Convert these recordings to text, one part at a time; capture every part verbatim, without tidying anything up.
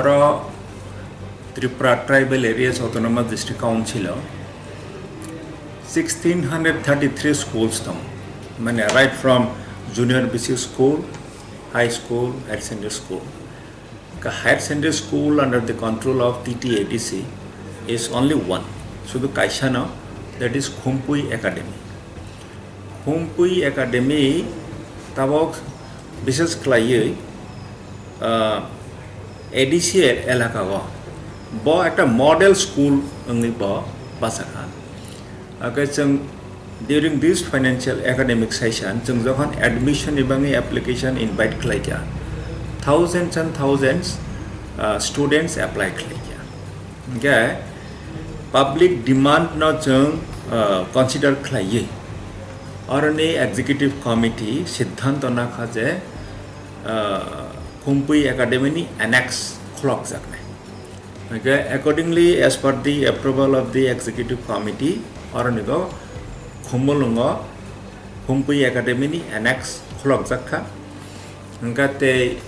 Oro Tripura Tribal Areas Autonomous District Council o sixteen hundred thirty-three schools tong, mane right from junior B C school, high school, higher secondary school. Ka higher secondary school under the control of T T A D C is only one. Sudu kaisa no, that is Khumpui Academy. Khumpui Academy tabok bishes khlaiwi, ah, A D C elaka o bo ekta model school wngwi bo bachakha. Ake chwng during this financial academic session chwng jokhon admission ni bagwi application invite khlaikha, thousands and thousands, ah, students apply khlaikha. Hingke public demand no chwng, ah, consider khlaiwi oroni executive committee siddhanto nakha je, ah, Khumpui Academy ni annex khulokjaknai. Hingke accordingly, as per the approval of the executive committee, oroni go Khumulwngo Khumpui Academy ni annex khulokjak kha. Hingke tei,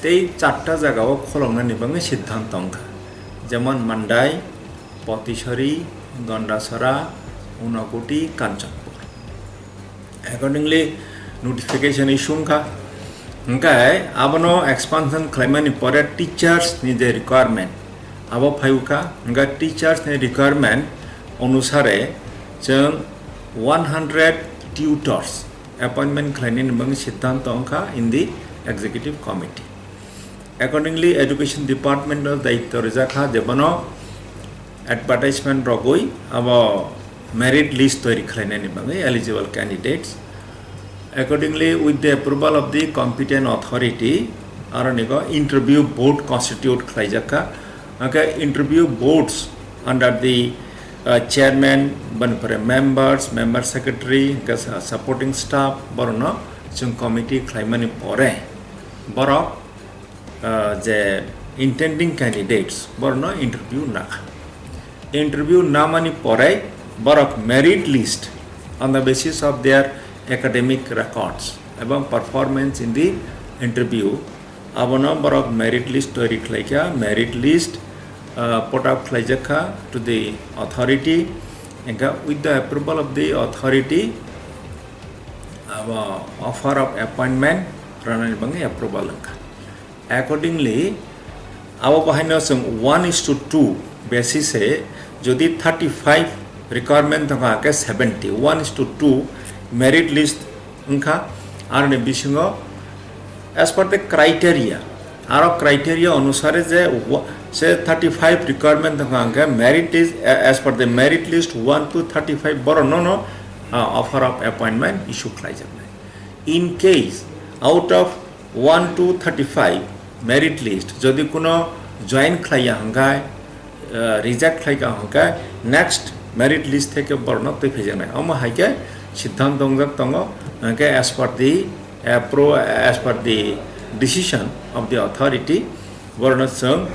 tei charta jaga o khuloknani bagwi siddhanto wngkha, jemon Mandai, Potisori, Gondasara, Unakoti, Kanchanpur. Accordingly, notification issue wngkha. Hingke abono expansion khlaimani pore teachers ni je requirement abo phaiwkha. Hingke teachers ni requirement onusare chwng one hundred tutors appointment khlainani bagwi siddhanto wngkha in the executive committee. Accordingly, education department no daityo rijak kha je bono advertisement rogwi abo merit list toiri khlainani bagwi eligible candidates. Accordingly, with the approval of the competent authority, aroni go interview board constitute khlaijak kha. Hingke interview boards under the, uh, chairman, bani pore members, member secretary, hingke sa-, supporting staff, borokno chwng committee khlaimani pore, borok, uh, je intending candidates, borokno interview nakha. Interview namani pore, borok merit list on the basis of their academic records ebong performance in the interview, abono borok merit list toiri khlaikha, merit list, uh, put out khlaijak kha to the authority, hingke with the approval of the authority, abo offer of appointment rwnani bagwi approval wngkha. Accordingly, abo bahaino chwng one is to two basis e jodi thirty five requirement wngkha, hwnkhe seventy, one is to two merit list wngkha. Aroni bisingo as per the criteria, aro criteria onusare je wa-, se thirty five requirement wngkha, hwnkhe merit is, a-, as per the merit list one to thirty five borok no no, ah, offer of appointment issue khlaijaknai. In case out of one to thirty five merit list jodi kuno join khlaiya hwnkhe, uh, reject khlaika hwnkhe next merit list theke borokno twi phaijaknai. Omo hai khe siddhanto wngjak tongo, hwnkhe as per the, uh, pro-, as per the decision of the authority, borokno chwng,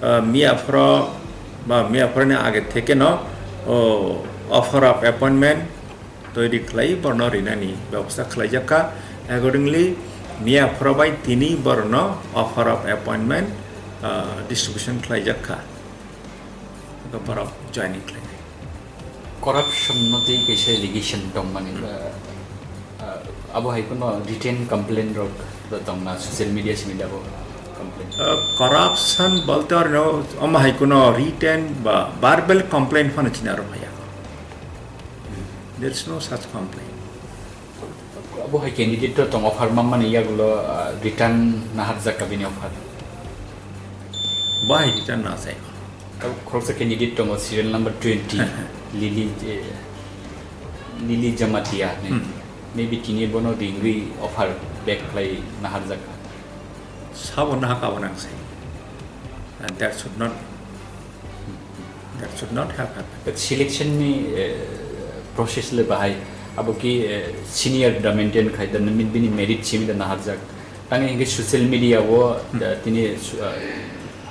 uh, miya phoro ba miya phoroni age theke no, oh, offer of appointment toiri khlai borno rinani bebosta khlaijak kha. Accordingly, miya phoro bai tini borno offer of appointment, ah, distribution khlaijak kha. Borok joining khlainai. Corruption no tei kaisa allegation tongmani, hmm, ah, ah, abo hai kheno written complaint rok tongna social media simi abo complaint. Ah, corruption bolte oro omo hai kheno written ba verbal complaint phano chini aro phaiya. There is no such complaint. Abo hai candidate to tong offer manmani yagulo, ah, return naharjak ka bini offer. Bahai return na sai. Abo khoroksa candidate tongo serial number twenty, Lily, eh, Lily Jamatia. Hmm. Maybe tini bono ringwi offer back khlai naharjak ka. Sabo nahak abo nang sai. And that should not That should not have happened. But selection ni, eh, process le bahai abo ki, eh, senior da maintain khai da, bini merit simi da naharjak. Tang hingke social media o, hmm, da, tini su-, ah,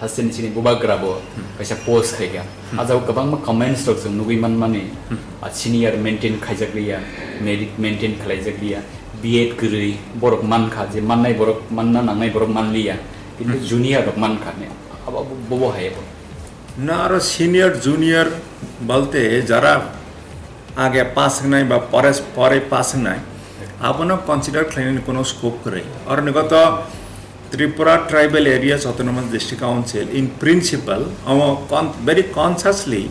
haste ni sini bubagra bo, hmm, kaisa post khai kha. Hmm. Ajao kwbangma comments rok chwng nugui manmani, hmm, ah, senior maintain khaijak liya, merit maintain khlaijak liya, B Ed kwrwi borok mankha, je mannai borok, manna nangnai borok manliya, kintu, hmm, junior rok mankha ne. Bo, bo, bo hai bo. Na aro senior, junior bolte jara age pass wngnai ba pore, pore pass wngnai, abono consider khlainani kono scope kwrwi. Aro ni goto Tripura Tribal Areas Autonomous District Council in principle omo con-, very consciously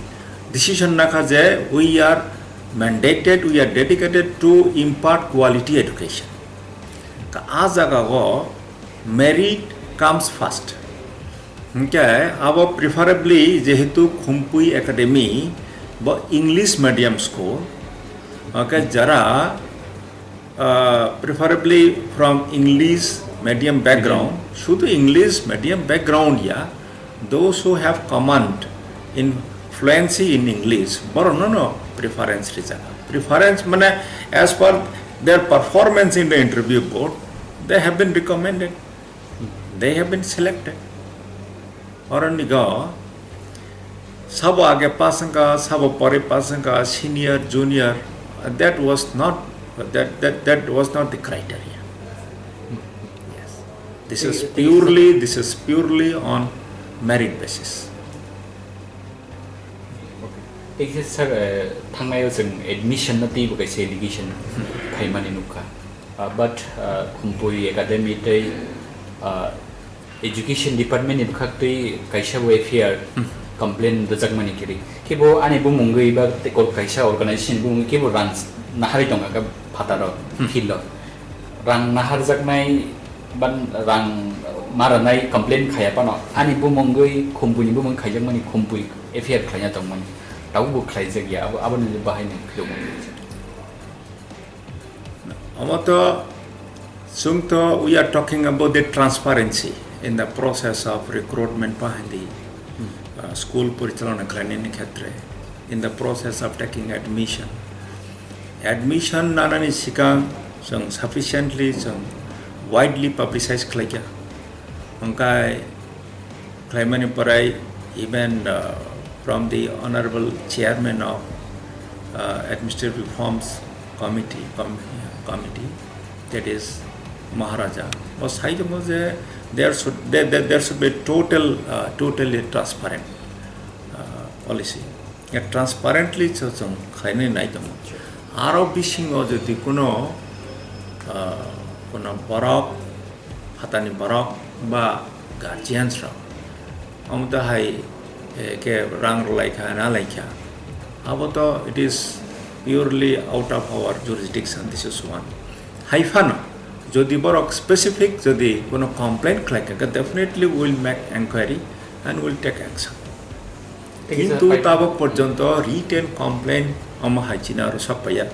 decision nakha je we are mandated, we are dedicated to impart quality education. Ka a jaga o merit comes first. Hingke abo preferably jehetu Khumpui Academy bo English medium school, hingke jara, ah, preferably from English medium background, sudu English medium background ya, those who have command in fluency in English, borokno no preference rijak. Preference mane as per their performance in the interview board, they have been recommended, they have been selected. Oro nigo sabo age pass wngkha, sabo pore pass wngkha, senior, junior, that was not, that, that, that was not the criteria. Yes. This is purely, this is purely on merit basis. Okay. Tei khe sir, eh, thangnai o chwng admission no teibo kaisa allegation khaimani nukha. Ah, but, ah, Khumpui Academy tei, ah, Education Department ni bwkhak twi kaisa bo F I R complaint rwjakmani kiri. Kebo ani bumungwi ba tei kok kaisa organization ni bumungwi kebo rang naharwi tongkha khe phataro, field o. Rang naharjaknai ba rang maranai complaint khaya phano ani bumungwi Khumpui ni bumung khaijakmani Khumpui F I R khlaina tongmani. Tabukbo khlaijakya, abo, aboni bahaino philokmani. Omo to, chwng to, we are talking about the transparency in the process of recruitment pa hindi, uh, school porichalona khlainani khetre, in the process of taking admission. Admission nanani sikang chwng sufficiently chwng widely publicize khlaikha. Hwnkhe khlaimani pore even, uh, from the honorable chairman of, uh, administrative reforms committee, com-, committee, that is Maharaja, bo sai tongo je there should, there, there, there should be total, uh, totally transparent, uh, policy. Ya transparently cho chwng khlainai nai tongo. Aro bisingo jodi kuno, uh, kuno borok phatani borok ba guardians rok, omo to hai, eh, khe rang rwlaikha, nalaikha. Abo to it is purely out of our jurisdiction, this is one. Hai phano, jodi borok specific jodi kono complaint khlaikha, definitely we will make enquiry and we will take action. Kintu tabok porjonto written complaint omo hai chini aro sap paiya.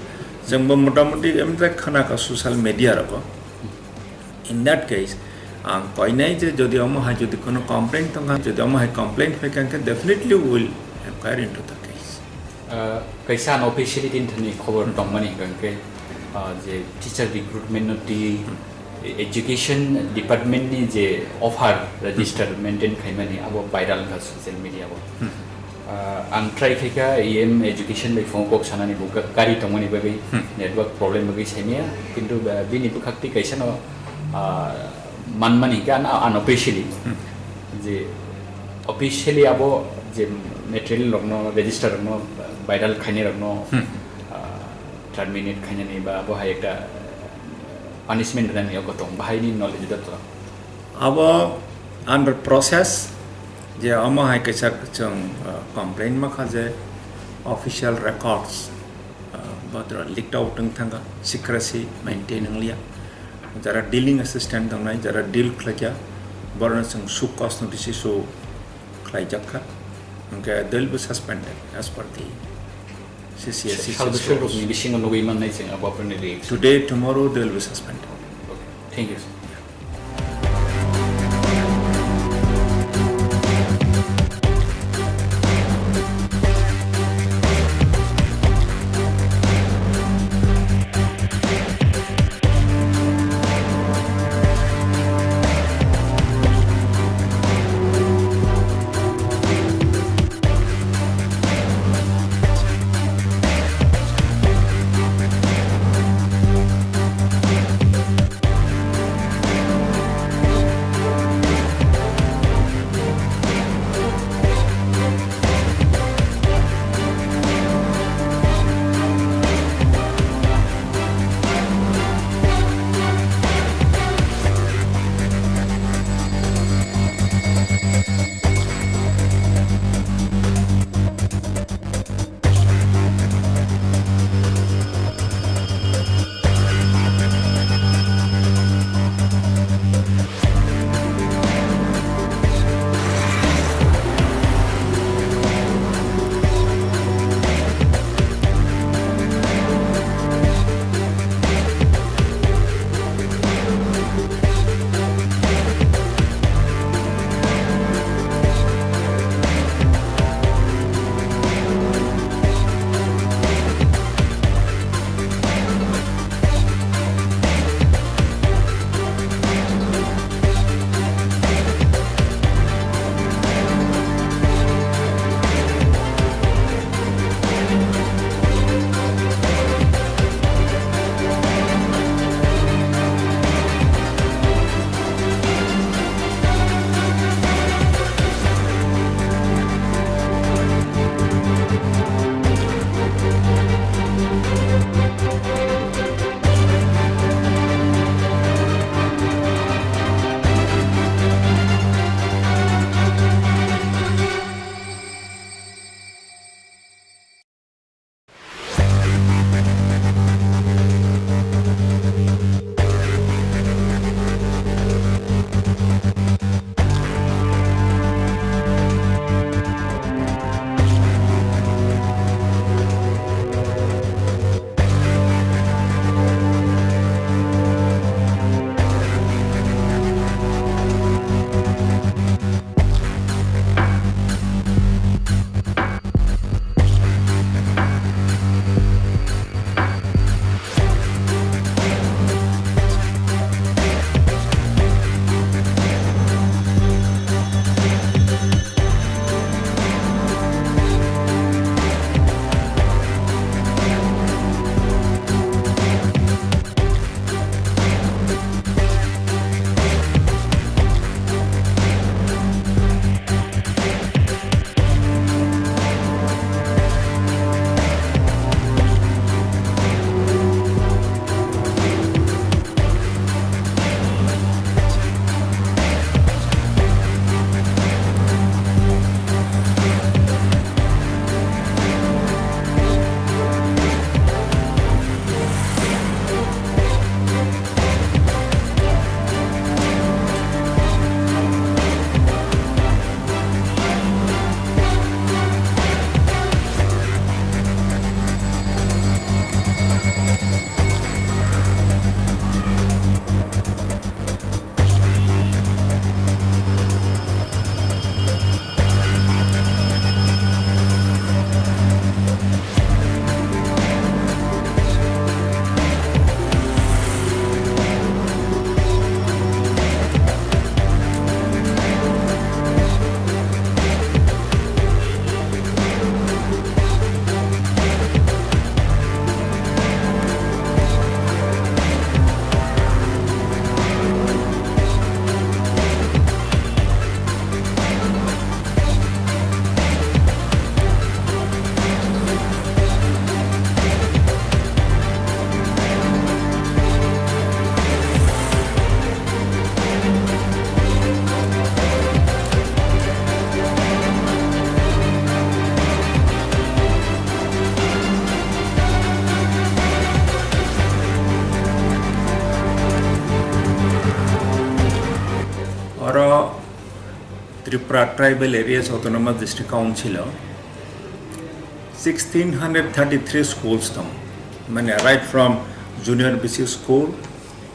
Jengbo motamoti emte khana ka social media rogo. In that case, ang koinai je jodi omo hai jodi kono complaint tongkha, jodi omo hai complaint phaikha, hwnkhe definitely we will inquire into the case. Ah, kaisa unofficially tini thani khobor tongmani hwnkhe, ah, je teacher recruitment no twi education department ni je offer register maintain khaimani abo viral wngkha social media o. Ah, ang try khaikha E M education bai phone kok sanani bo ga-, gari tongmani bagwi network problem bagwi saimaya, kintu, ah, bini bwkhak twi kaisa no, ah, manmani hwnkhe un-, unofficially je officially abo je material rokno register rokno viral khainai rokno, ah, terminate khainani ba abo hai ekta punishment rwnani oko tong, bahaini knowledge da to? Abo under process, je omo hai kaisa chwng, uh, complaint makha je official records, uh, bodro leaked out wng thangkha, secrecy maintain wng liya. Jara dealing assistant tongnai, jara deal khlaikha, borokno chwng show cause notice issue khlaijakha. Hwnkhe they will be suspended as per the C C S E. Sal bwswk rokni bisingo nugwi mannai chwng abo aphuruni reaction. Today, tomorrow they will be suspended. Okay. Thank you, sir. Tribal Areas Autonomous District Council o sixteen hundred thirty-three schools tong, mane right from junior B C school,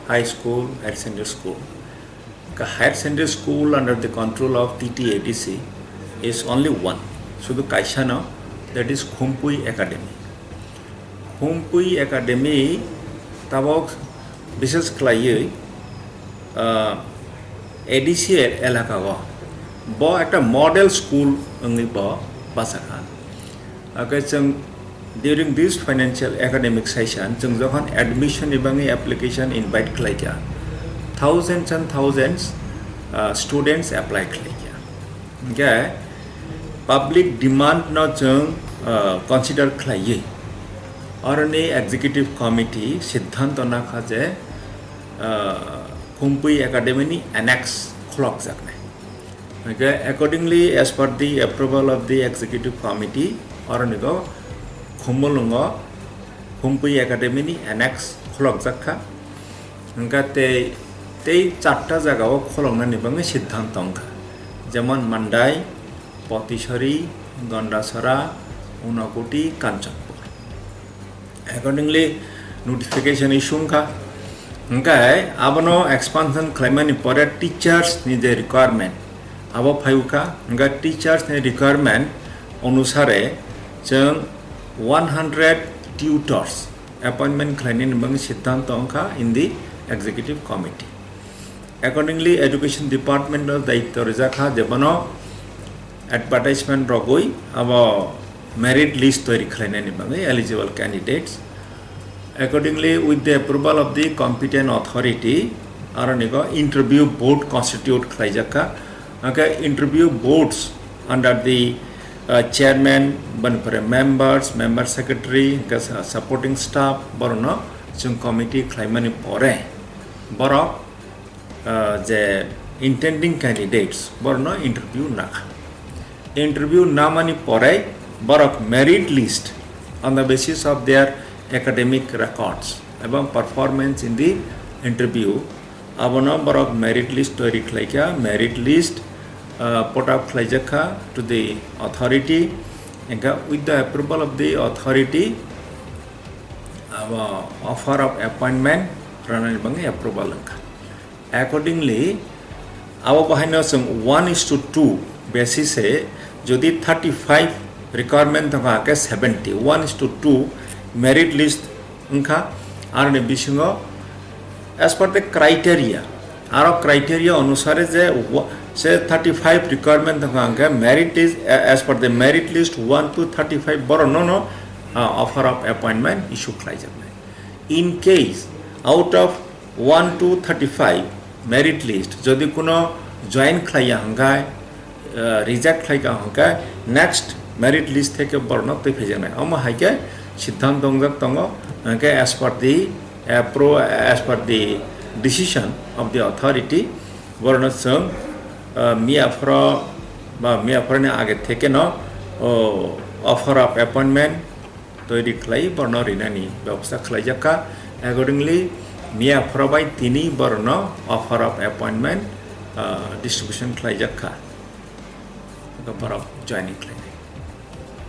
high school, higher secondary school. Ka higher secondary school under the control of T T A D C is only one, sudu kaisa no, that is Khumpui Academy. Khumpui Academy tabok bishes khlaiwi, ah, A D C elaka o bo ekta model school wngwi bo bachakha. Ake chwng during this financial academic session chwng jokhon admission ni bagwi application invite khlaikha, thousands and thousands, ah, students apply khlaikha. Hingke public demand no chwng, ah, consider khlaiwi, oroni executive committee siddhanto nakha je, ah, Khumpui Academy ni annex khulokjaknai. Hingke accordingly, as per the approval of the executive committee, oroni go Khumulwngo Khumpui Academy ni annex khulokjak kha. Hingke tei, tei charta jaga o khuloknani bagwi siddhanto wngkha, jemon Mandai, Potisori, Gondasora, Unakoti, Kanchanpur. Accordingly, notification issue wngkha. Hingke abono expansion khlaimani pore teachers ni je requirement abo phaiwkha. Hingke teachers ni requirement onusare chwng one hundred tutors appointment khlainani bagwi siddhanto wngkha in the executive committee. Accordingly, education department no daityo rijak kha je bono advertisement rogwi abo merit list toiri khlainani bagwi eligible candidates. Accordingly, with the approval of the competent authority, aroni go interview board constitute khlaijak kha. Hingke interview boards under the, uh, chairman, bani pore members, member secretary, hingke sa-, supporting staff, borokno chwng committee khlaimani pore borok, uh, je intending candidates, borokno interview nakha. Interview namani pore borok merit list on the basis of their academic records ebong performance in the interview, abono borok merit list toiri khlaikha, merit list, uh, put up khlaijakha to the authority, hingke with the approval of the authority, abo offer of appointment rwnani bagwi approval wngkha. Accordingly, abo bahaino chwng one is to two basis e jodi thirty five requirement wngkha, hingke seventy, one is to two merit list wngkha, aroni bisingo as per the criteria, aro criteria onusare je wa-, se thirty five requirement wngkha, hingke merit is, a-, as per the merit list one to thirty five borok no no, uh, offer of appointment issue khlaijaknai. In case out of one to thirty five merit list jodi kuno join khlaiya hingkhe, uh, reject khlaika hingkhe next merit list theke borokno twi phaijaknai. Omo hai khe siddhanto wngjak tongo, hingkhe as per the, uh, pro-, as per the decision of the authority, borokno chwng, uh, miya phoro ba miya phoroni age theke no, oh, offer of appointment toiri khlai borno rinani bebosta khlaijak kha. Accordingly, miya phoro bai tini borno offer of appointment, ah, distribution khlaijak kha. Borok joining khlainai.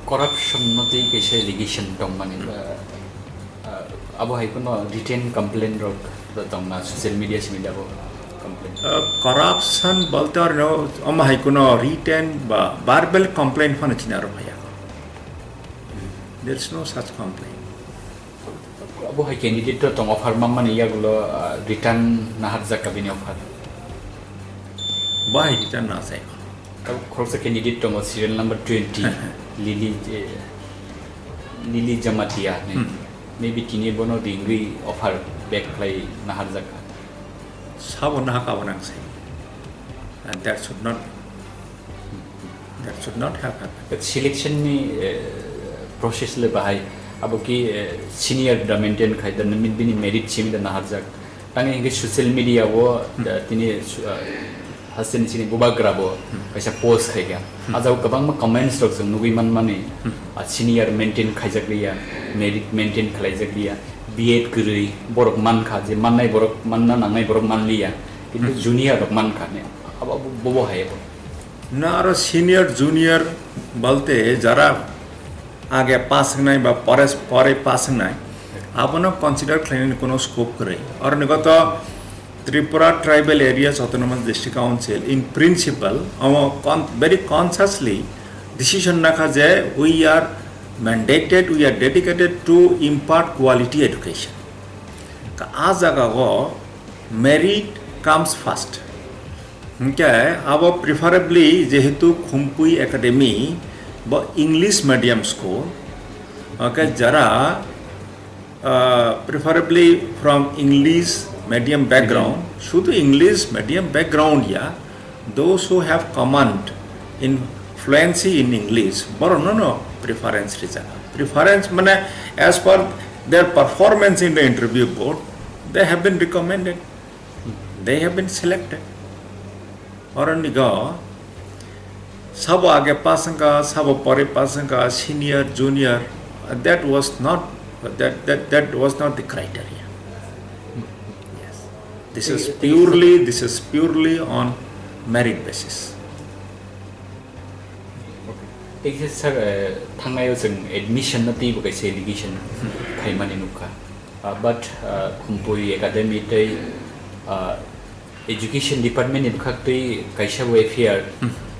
Corruption no tei kaisa allegation tongmani, ah, ah, abo hai kheno written complaint rok tongna social media simi abo complaint. Ah, corruption bolte oro omo hai kheno written ba verbal complaint phano chini aro phaiya. There is no such complaint. Abo hai candidate to tong offer mamani yagulo, ah, return naharjak ka bini offer. Bo hai return na sai. Abo khoroksa candidate tongo serial number twenty, Lily, eh, Lily Jamatia, ne. Hmm. Maybe tini bono ringwi offer back khlai naharjak ka. Sabo nahak abo nang sai. And that should not That should not have happened. But selection ni, eh, process le bahai abo ki, eh, senior da maintain khai da, nimi bini merit simi da naharjak. Tang hingke social media o, Hmm. da, tini, eh, haste ni sini bubagra bo Hmm. kaisa post khai kha. Hmm. Ajao kwbangma comments rok chwng nugui manmani, Hmm. ah, senior maintain khaijak liya, merit maintain khlaijak liya, B Ed kwrwi borok mankha, je mannai borok, manna nangnai borok manliya, kintu Hmm. junior rok mankha ne. Abo, abo, bobo hai abo. No, aro senior, junior bolte jara age pass wngnai ba pore, pore pass wngnai, abono consider khlainani kono scope kwrwi. Aro ni goto Tripura Tribal Areas Autonomous District Council in principle omo con-, very consciously decision nakha je we are mandated, we are dedicated to impart quality education. Ka a jaga o merit comes first. Hingke abo preferably jehetu Khumpui Academy bo English medium school, okay, jara, uh, preferably from English medium background, sudu English medium background ya, those who have command in fluency in English, borokno no preference rijak. Preference mane as per their performance in the interview board, they have been recommended. They have been selected. Oro ni go, sabo age pass wngkha, sabo pore pass wngkha, senior, junior, that was not, that, that, that was not the criteria. Yes. This is purely, this is purely on merit basis. Tei khe sir, eh, thangnai o chwng admission no teibo kaisa allegation khaimani nukha. Ah, but, ah, Khumpui Academy tei, ah, Education Department ni bwkhak twi kaisa bo F I R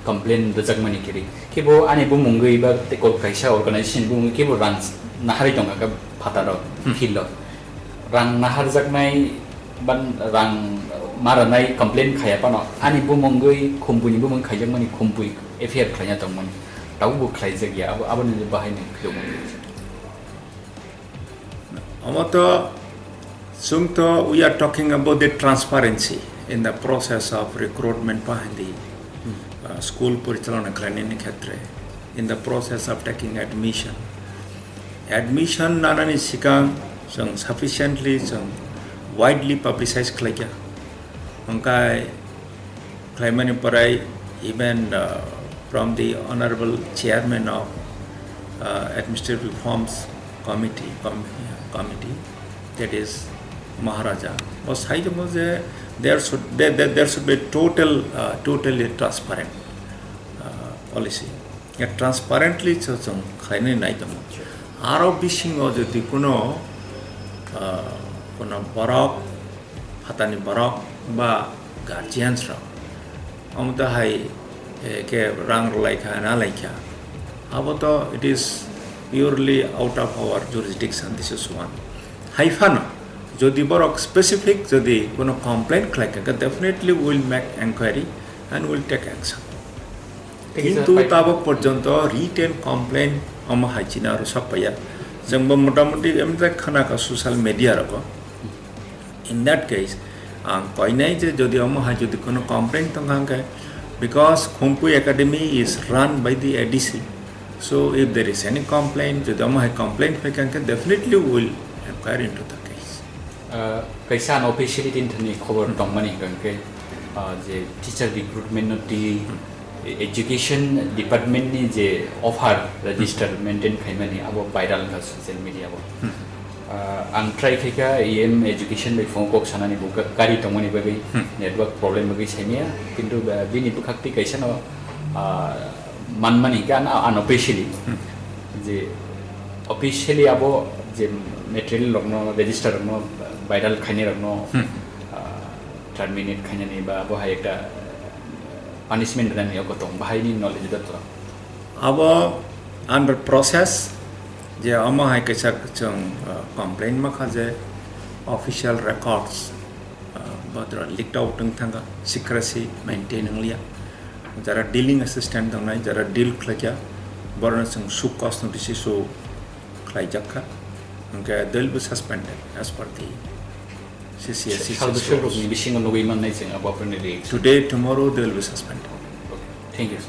complaint rwjakmani kiri. Kebo ani bumungwi ba tei kok kaisa organization bumungwi kebo rang naharwi tongkha khe phataro, field o. Rang naharjaknai ban rang maranai complaint khaya phano ani bumungwi Khumpui ni bumung khaijakmani Khumpui F I R khlaina tongmani. Tabukbo khlaijak ya, abo, aboni bahai ni philokmani. Omo to, chwng to, we are talking about the transparency in the process of recruitment behind the, uh, school porichalona khlainani khetre, in the process of taking admission. Admission nanani sikang chwng sufficiently chwng widely publicize khlaikha. Hwnkhe khlaimani pore even, uh, from the honorable chairman of, uh, administrative reforms committee, com-, committee, that is Maharaja, bo sai tongo je there should, there, there, there should be total, uh, totally transparent, uh, policy. Ya, transparently cho chwng khlainai nai tongo. Aro bisingo jodi kuno, uh, kuno borok, phatani borok ba guardians rok, omo to hai, eh, khe rang rwlai kha, na lai kha. Abo to it is purely out of our jurisdiction, this is one. Hai phano, jodi borok specific jodi kuno complaint khlai kha, definitely we will make enquiry and we will take action. Thank you, sir. Kintu pai- tabok porjonto written complaint omo hai chini aro sap paiya. Chwngbo motamoti emte khana kha social media rogo. In that case, ang koinai je jodi omo hai jodi kono complaint tongkha hwnkhe, because Khumpui Academy is run by the A D C. So if there is any complaint, jodi omo hai complaint phaikha hwnkhe, definitely we will inquire into the case. Ah, kaisa unofficially tini thani khobor tongmani hwnkhe, ah, je teacher recruitment no twi education department ni je offer register maintain khaimani abo viral wngkha social media o. Ah, ang try khaikha E M education bai phone kok sanani bo ga-, gari tongmani bagwi network problem bagwi saimaya, kintu, ah, bini bwkhak twi kaisa no, ah, manmani hwnkhe un-, unofficially je officially abo je material rokno, register rokno viral khainai rokno, ah, terminate khainani ba abo hai ekta punishment rwnani oko tong bahai ni knowledge da to. Abo under process je omo hai kaisa chwng, ah, complaint ma kha je official records, ah, bodro leaked out wng thangkha, secrecy maintain wng liya. Jara dealing assistant tongnai, jara deal khlaikha, borokno chwng suk kosno bisi su khlaijak kha. Hwnkhe they will be suspended as per the C C S C. Sal bwswk rokni bisingo nugwi mannai chwng abo aphuruni reaction. Today, tomorrow they will be suspended. Okay. Thank you, sir.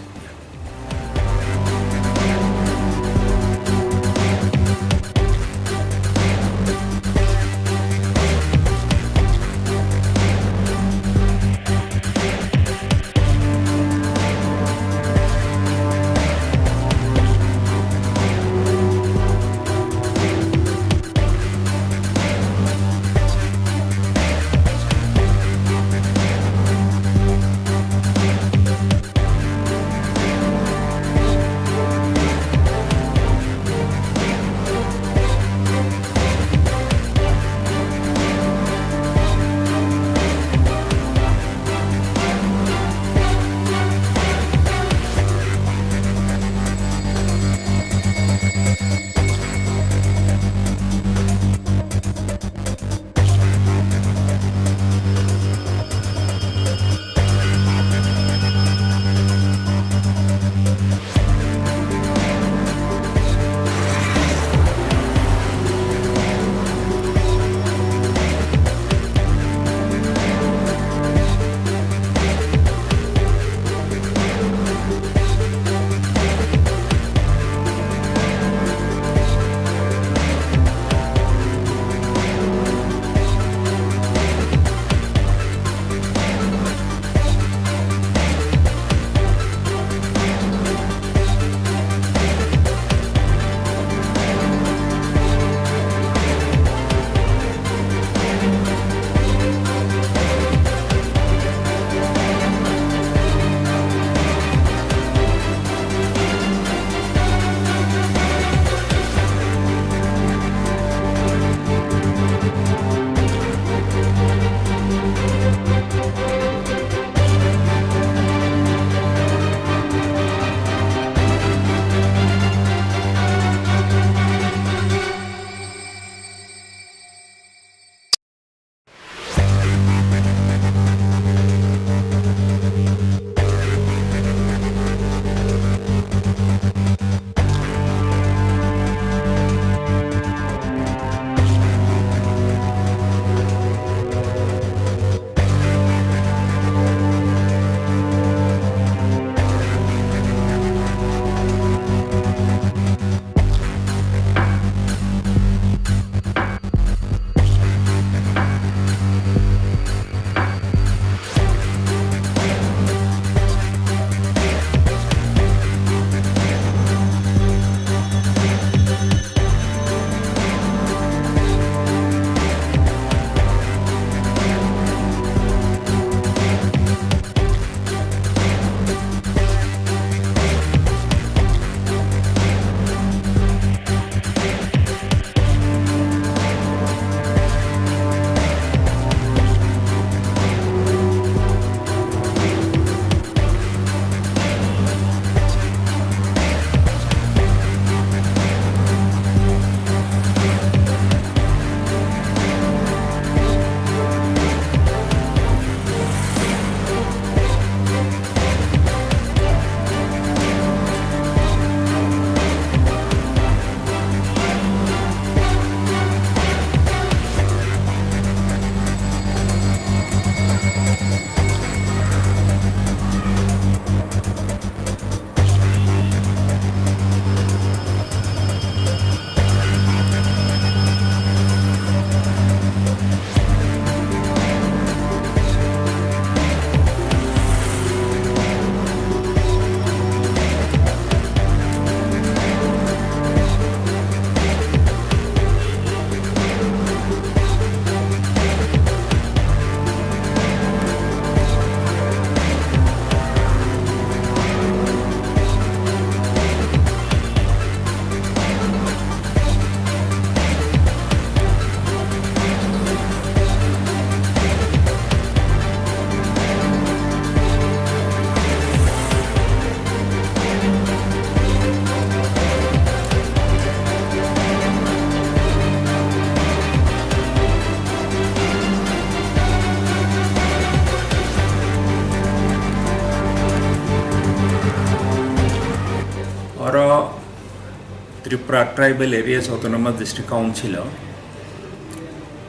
Tripura Tribal Areas Autonomous District Council o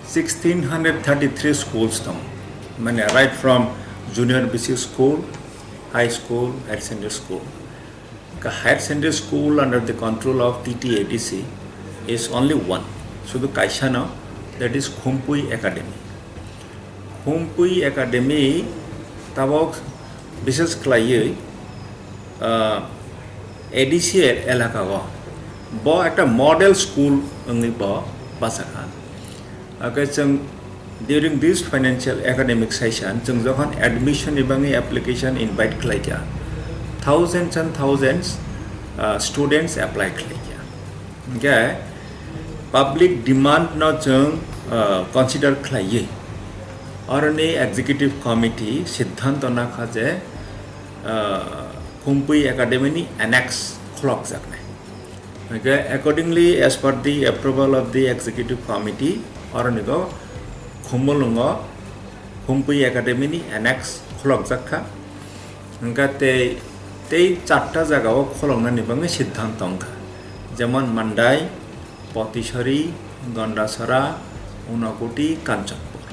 sixteen hundred thirty-three schools tong, mane right from junior basic school, high school, higher secondary school. Ka higher secondary school under the control of T T A D C is only one. Sudu kaisa no, that is Khumpui Academy. Khumpui Academy tabok bises khlaiwi, ah, A D C elaka o bo ekta model school wngwi bo bachakha. Ake chwng during this financial academic session chwng jokhon admission ni bagwi application invite khlaikha, thousands and thousands, ah, students apply khlaikha. Hingke public demand no chwng, ah, consider khlaiwi oroni executive committee siddhanto nakha je, ah, Khumpui Academy ni annex khulokjaknai. Hingke accordingly, as per the approval of the executive committee, oronigo Khumulwngo Khumpui Academy ni annex khulokjak kha. Hingke tei, tei charta jaga o khuloknani bagwi siddhanto wngkha, jemon Mandai, Potisori, Gondasara, Unakoti, Kanchanpur.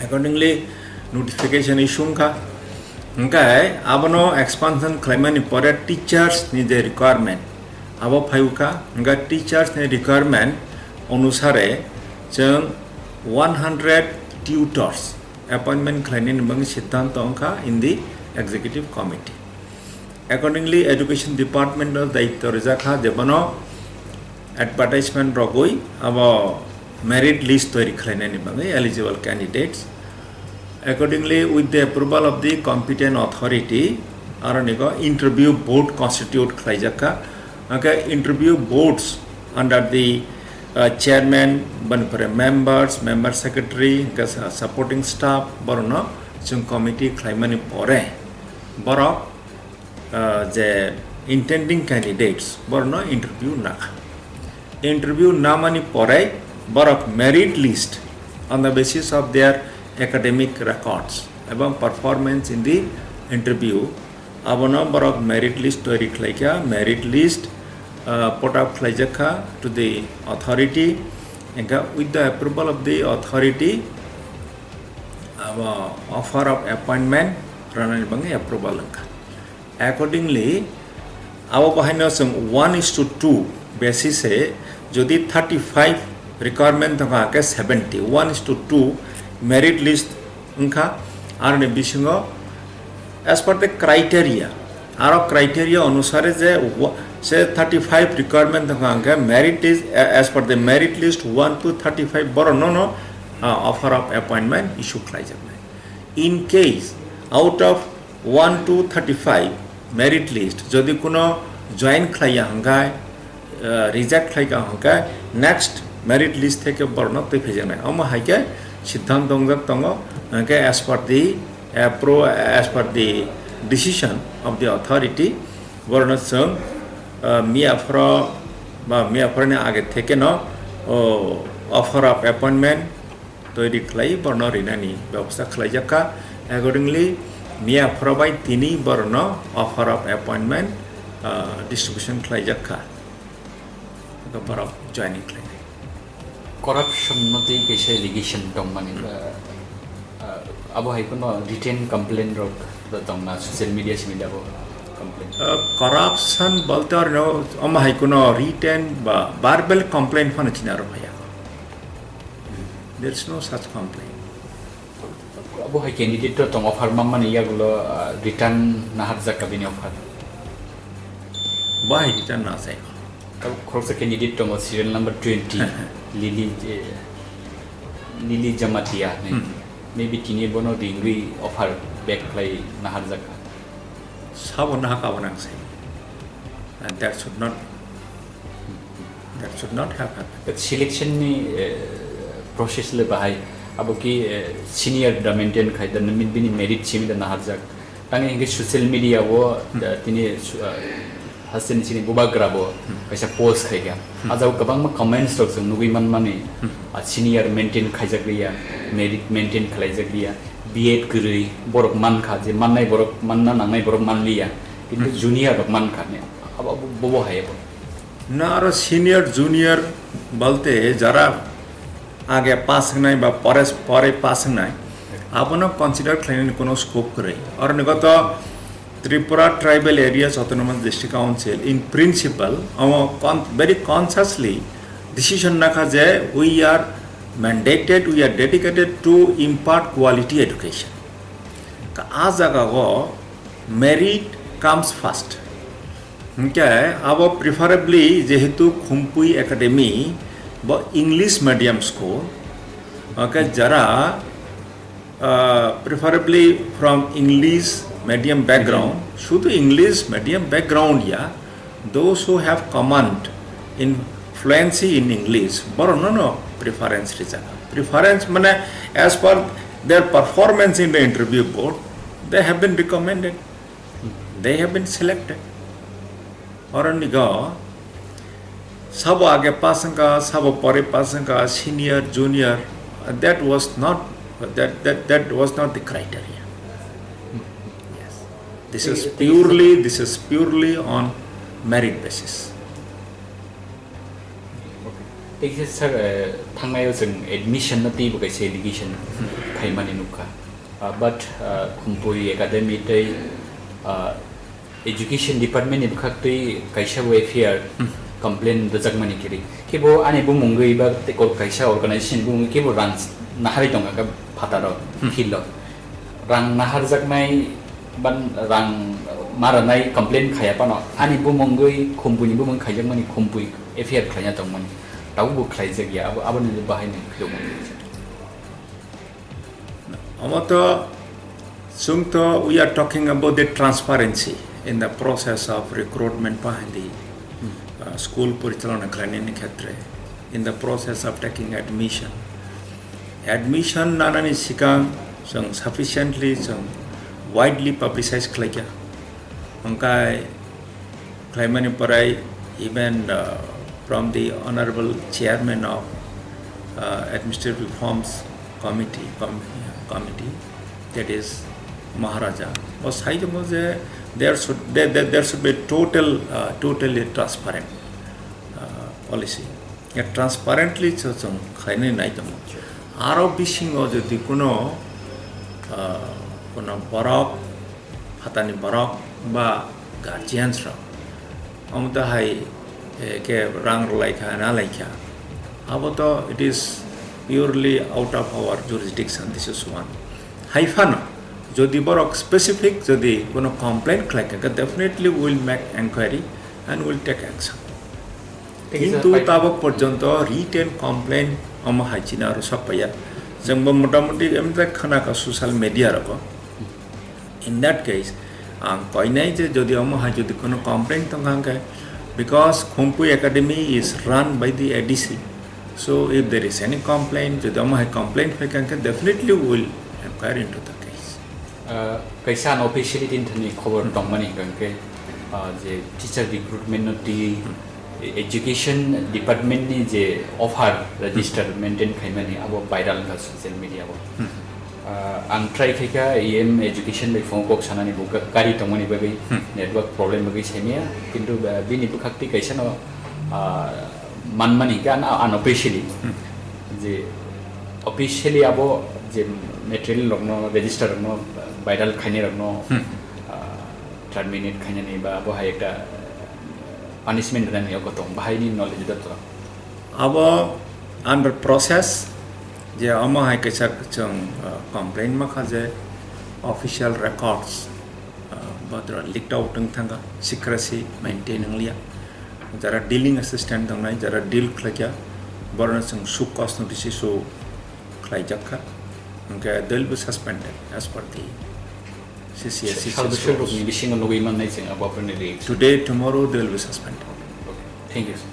Accordingly, notification issue wngkha. Hingke abono expansion khlaimani pore teachers ni je requirement abo phaiwkha. Hingke teachers ni requirement onusare chwng one hundred tutors appointment khlainani bagwi siddhanto wngkha in the executive committee. Accordingly, education department no daityo rijak kha je bono advertisement rogwi abo merit list toiri khlainani bagwi eligible candidates. Accordingly, with the approval of the competent authority, aronigo interview board constitute khlaijak kha. Hingke interview boards under the, uh, chairman, bani pore members, member secretary, hingke sa-, supporting staff, borokno chwng committee khlaimani pore borok, uh, je intending candidates, borokno interview nakha. Interview namani pore borok merit list on the basis of their academic records ebong performance in the interview, abono borok merit list toiri khlaikha, merit list, uh, put up khlaijakha to the authority, hingke with the approval of the authority, abo offer of appointment rwnani bagwi approval wngkha. Accordingly, abo bahaino chwng one is to two basis e jodi thirty five requirement wngkha, hwnkhe seventy, one is to two merit list wngkha, aroni bisingo as per the criteria, aro criteria onusare je wa-, se thirty five requirement wngkha, hwnkhe merit is, a-, as per the merit list one to thirty five borok no no, ah, offer of appointment issue khlaijaknai. In case out of one to thirty five merit list jodi kuno join khlaiya hwnkhe, uh, reject khlaika hwnkhe next merit list theke borokno twi phaijaknai. Omo hai khe siddhanto wngjak tongo, hwnkhe as per the, uh, pro-, as per the decision of the authority, borokno chwng, uh, miya phoro ba miya phoroni age theke no, oh, offer of appointment toiri khlai borno rinani bebosta khlaijak kha. Accordingly, miya phoro bai tini borno offer of appointment, ah, distribution khlaijak kha. Borok joining khlainai. Corruption no tei kaisa allegation tongmani, ah, ah, abo hai kheno written complaint rok tongna social media simi abo complaint. Ah, corruption bolte aro omo hai kheno written ba verbal complaint phano chini aro phaiya. There is no such complaint. Abo hai candidate to tong offer mamani yagulo, ah, return naharjak ka bini offer. Bo hai return na sai. Abo khoroksa candidate tongo serial number twenty, Lily, eh, Lily Jamatia, ne? Hmm. Maybe tini bono ringwi offer back khlai naharjak ka. Sabo nahak abo nang sai. And that should not That should not have happened. But selection ni, eh, process le bahai abo ki, eh, senior da maintain khai da, nini bini merit simi da naharjak. Tang hingke social media o, hmm, da tini su-, ah, haste ni sini bubagra bo, hmm, kaisa post khai kha. Hmm. Ajao kwbangma comments rok chwng nugui manmani, hmm, ah, senior maintain khaijak liya, merit maintain khlaijak liya, B Ed kwrwi borok mankha, je mannai borok, manna nangnai borok manliya, kintu, hmm, junior rok mankha ne. Abo, abo Bobo hai bo. Na aro senior, junior bolte jara age pass wngnai ba pore, pore pass wngnai, abono consider khlainani kono scope kwrwi. Aro ni goto Tripura Tribal Areas Autonomous District Council in principle omo con-, very consciously decision nakha je we are mandated, we are dedicated to impart quality education. Ka a jaga o merit comes first. Hingke abo preferably jehetu Khumpui Academy bo English medium school, hingke jara, ah, preferably from English medium background, sudu English medium background ya, those who have command in fluency in English, borokno no preference rijak. Preference mane as per their performance in the interview board, they have been recommended. They have been selected. Oro nigo sabo age pass wngkha, sabo pore pass wngkha, senior, junior, that was not, that, that, that was not the criteria. Yes. This is purely, this is purely on merit basis. Tei khe sir, eh, thangnaio chwng admission no teibo kaisa allegation khaimani nukha. Ah, but, ah, Khumpui Academy tei, ah, Education Department ni bwkhak twi kaisa bo F I R complaint rwjakmani kiri. Kebo ani bumungwi ba tei kok kaisa organization ni bumungwi kebo rang naharwi tongkha khe phataro, field o. Rang naharjaknai ban rang maranai complaint khaya phano ani bumungwi Khumpui ni bumung khaijakmani Khumpui F I R khlaina tongmani. Tabukbo khlaijak ya, abo, aboni bahai ni philokmani. Omo to, chwng to, we are talking about the transparency in the process of recruitment behind the, uh, school porichalona khlainani khetre, in the process of taking admission. Admission nanani sikang chwng sufficiently chwng widely publicize khlaikha. Hwnkhe khlaimani pore even, uh, from the honorable chairman of, uh, administrative reforms committee, com-, committee, that is Maharaja, o sai tongo je there should, there, there, there should be total, uh, totally transparent, uh, policy. Ya, transparently cho chwng khlainani nai tongo. Aro bisingo jodi kuno, ah, kuno borok, phatani borok ba guardians rok, omo to hai, eh, khe rang rwlai kha, na lai kha, abo to it is purely out of our jurisdiction, this is one. Hai phano, jodi borok specific jodi kuno complaint khlai kha, definitely we will make enquiry and we will take action. Thank you, sir. Kintu tabok porjonto written complaint omo hai chini aro sok paiya. Chwngbo motamoti emta khana kha social media rogo. In that case, ang koinai je jodi omo hai jodi kono complaint tongkha hwnkhe, because Khumpui Academy is run by the A D C, so if there is any complaint, jodi omo hai complaint phaikha hwnkhe, definitely we will inquire into the case. Ah, kaisa unofficially tini thani khobor tongmani hwnkha hwnkhe, ah, je teacher recruitment no twi education department ni je offer register maintain khaimani abo viral wngkha social media o. Ah, ang try khaikha E M education bai phone kok sanani bo ga-, gari tongmani bagwi network problem bagwi saimaya, kintu, ah, bini bwkhak twi kaisa no, ah, manmani hwnkhe un-, unofficially je officially abo je material rokno, register rokno viral khainai rokno, ah, terminate khainani ba abo hai ekta punishment rwnani oko tong, bahai ni knowledge da to. Abo under process je omo hai kaisa chwng, ah, complaint ma kha je official records, ah, bodra leaked out wng thangkha, secrecy maintain wng liya. Jara dealing assistant tongnai, jara deal khlaikha, borokno chwng show cause notice issue khlaijak kha. Hwnkhe they will be suspended as per the C C S C. Sal bwswk rokni bisingo nugwi mannai chwng abo aphani reaction. Today, tomorrow they will be suspended. Okay. Thank you, sir.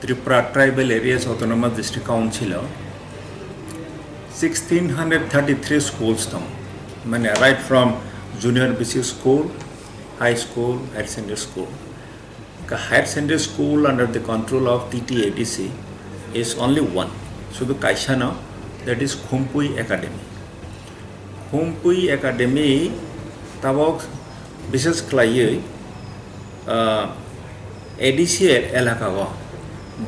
Tripura Tribal Areas Autonomous District Council o sixteen hundred thirty-three schools tong, mane right from junior basic school, high school, higher secondary school. Ka higher secondary school under the control of T T A D C is only one, sudu kaisa no, that is Khumpui Academy. Khumpui Academy tabok bishes khlaiwi, ah, A D C elaka o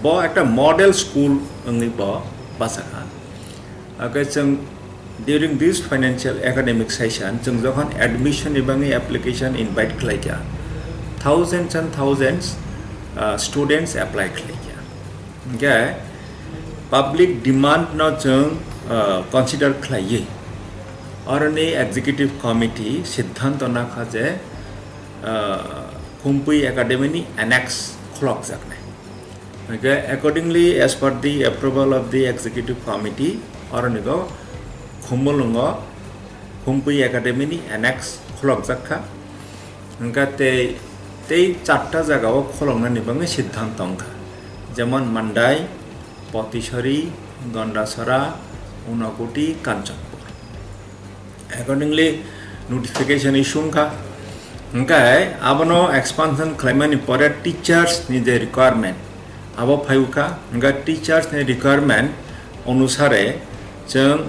bo ekta model school wngwi bo bachakha. Ake chwng during this financial academic session chwng jokhon admission ni bagwi application invite khlaikha, thousands and thousands, ah, students apply khlaikha. Hingke public demand no chwng, ah, consider khlaiwi oroni executive committee siddhanto nakha je, ah, Khumpui Academy ni annex khulokjaknai. Hingke accordingly, as per the approval of the executive committee, oronigo Khumulwngo Khumpui Academy ni annex khulokjak kha. Hingke tei, tei charta jaga o khuloknani bagwi siddhanto wngkha, jemon Mandai, Potisori, Gondasora, Unakoti, Kanchanpur. Accordingly, notification issue wngkha. Hingke abono expansion khlaimani pore teachers ni je requirement abo phaiwkha. Hingke teachers ni requirement onusare chwng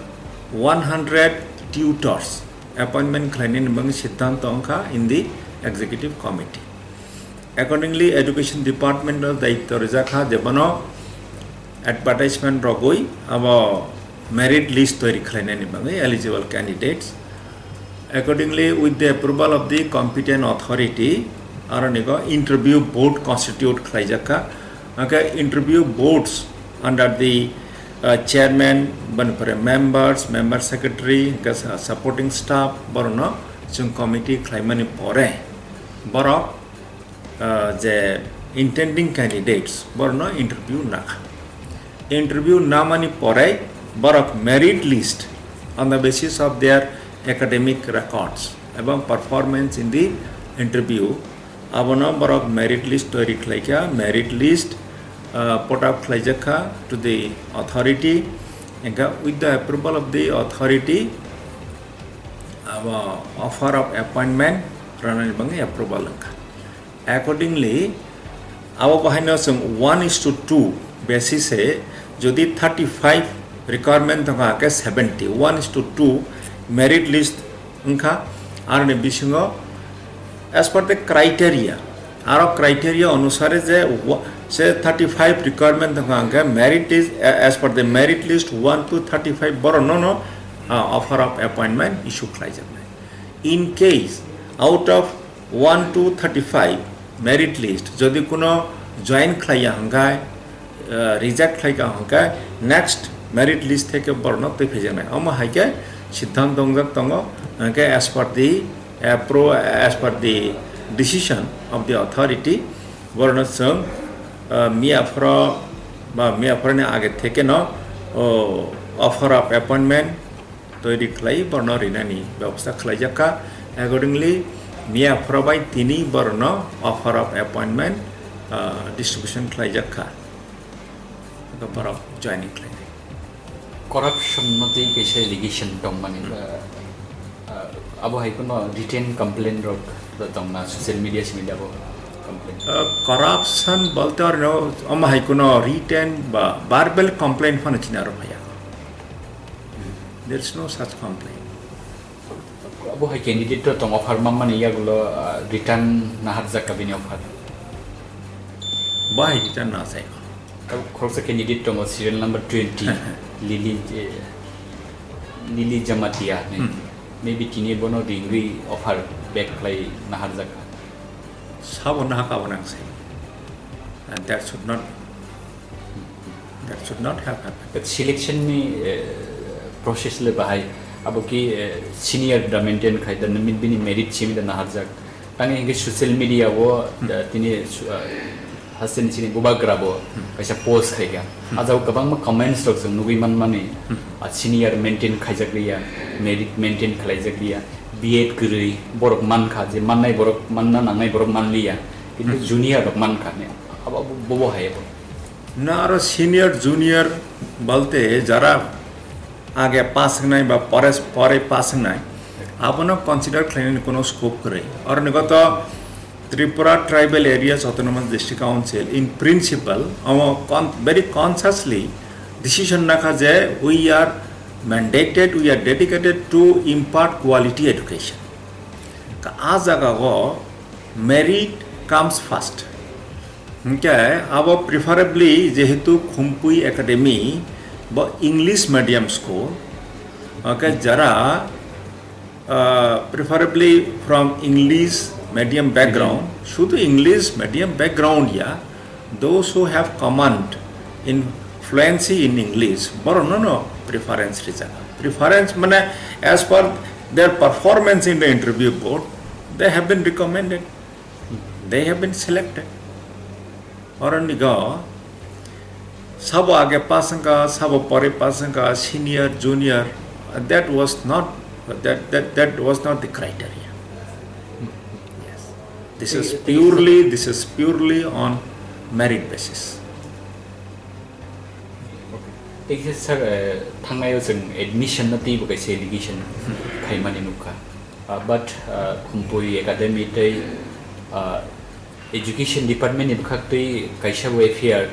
one hundred tutors appointment khlainani bagwi siddhanto wngkha in the executive committee. Accordingly, education department o daityo rijak kha je bono advertisement rogwi abo merit list toiri khlainani bagwi eligible candidates. Accordingly, with the approval of the competent authority, aronigo interview board constitute khlaijak kha. Hingke interview boards under the, uh, chairman, bani pore members, member secretary, hingke sa-, supporting staff, borokno chwng committee khlaimani pore borok, uh, je intending candidates, borokno interview nakha. Interview namani pore borok merit list on the basis of their academic records ebong performance in the interview, abono borok merit list toiri khlaikha, merit list, uh, put up khlaijakha to the authority, hingke with the approval of the authority, abo offer of appointment rwnani bagwi approval wngkha. Accordingly, abo bahaino chwng one is to two basis e jodi thirty five requirement wngkha hwnkhe seventy, one is to two merit list wngkha, aroni bisingo as per the criteria, aro criteria onusare je wa-, se thirty five requirement wngkha hwnkhe merit is, a-, as per the merit list one to thirty five borok no no, ah, offer of appointment issue khlaijaknai. In case out of one to thirty five merit list jodi kuno join khlaiya hwnkhe, uh, reject khlaika hwnkhe next merit list theke borokno twi phaijaknai. Omo hai khe siddhanto wngjak tongo, hwnkhe as per the appro-, as per the decision of the authority, borokno chwng, uh, miya phoro ba miya phoroni age theke no, oh, offer of appointment toiri khlai borno rinani bebosta khlaijak kha. Accordingly, miya phoro bai tini borno offer of appointment, ah, distribution khlaijak kha. Borok joining khlainai. Corruption no tei kaisa allegation tongmani, Hmm. ah, ah, abo hai kuno written complaint rok tongna social media simi abo complaint. Ah, corruption bolte oro omo hai kuno written ba verbal complaint phano chini aro phaiya. There is no such complaint. Abo hai candidate to tong offer manmani yagulo, ah, return naharjak ka bini offer. Bahai return na sai. Abo khoroksa candidate tongo serial number twenty, Lily, eh, Lily Jamatia. Hmm. Maybe tini bono ringwi offer back khlai naharjak ka. Sabo nahak abo nang sai. And that should not That should not have happened. But selection ni, eh, process le bahai abo ki, eh, senior da maintain khai da, nimi bini merit simi da naharjak. Tang hingke social media o, Hmm. da, tini su-, ah, haste ni sini bubagra bo Hmm. kaisa post khai ka. Hmm. Ajao kwbangma comments rok jwng nugui manmani, Hmm. ah, senior maintain khaijak liya, merit maintain khlaijak liya, B Ed kwrwi borok mankha, je mannai borok, manna nangnai borok manliya, kintu Hmm. junior rok mankha ne, abo bo, bo, bo hai bo. Na aro senior, junior bolte jara age pass wngnai ba pore, pore pass wngnai, abono consider khlainani kono scope kwrwi. Aroni goto Tripura Tribal Areas Autonomous District Council in principle omo con-, very consciously decision nakha je we are mandated, we are dedicated to impart quality education. Ka a jaga o merit comes first. Hingke abo preferably jehetu Khumpui Academy bo English medium school, okay, jara, uh, preferably from English medium background, sudu English medium background ya, those who have command in fluency in English, borokno no preference rijak. Preference mane as per their performance in the interview board, they have been recommended. They have been selected. Oro nigo sabo age pass wngkha, sabo pore pass wngkha, senior, junior, that was not, that, that, that was not the criteria. Yes. This is purely, this is purely on merit basis. Tei khe sir, eh, thangnai o chwng admission no teibo kaisa allegation khaimani nukha. Ah, but, ah, Khumpui Academy tei, ah, Education Department ni bwkhak twi kaisa bo F I R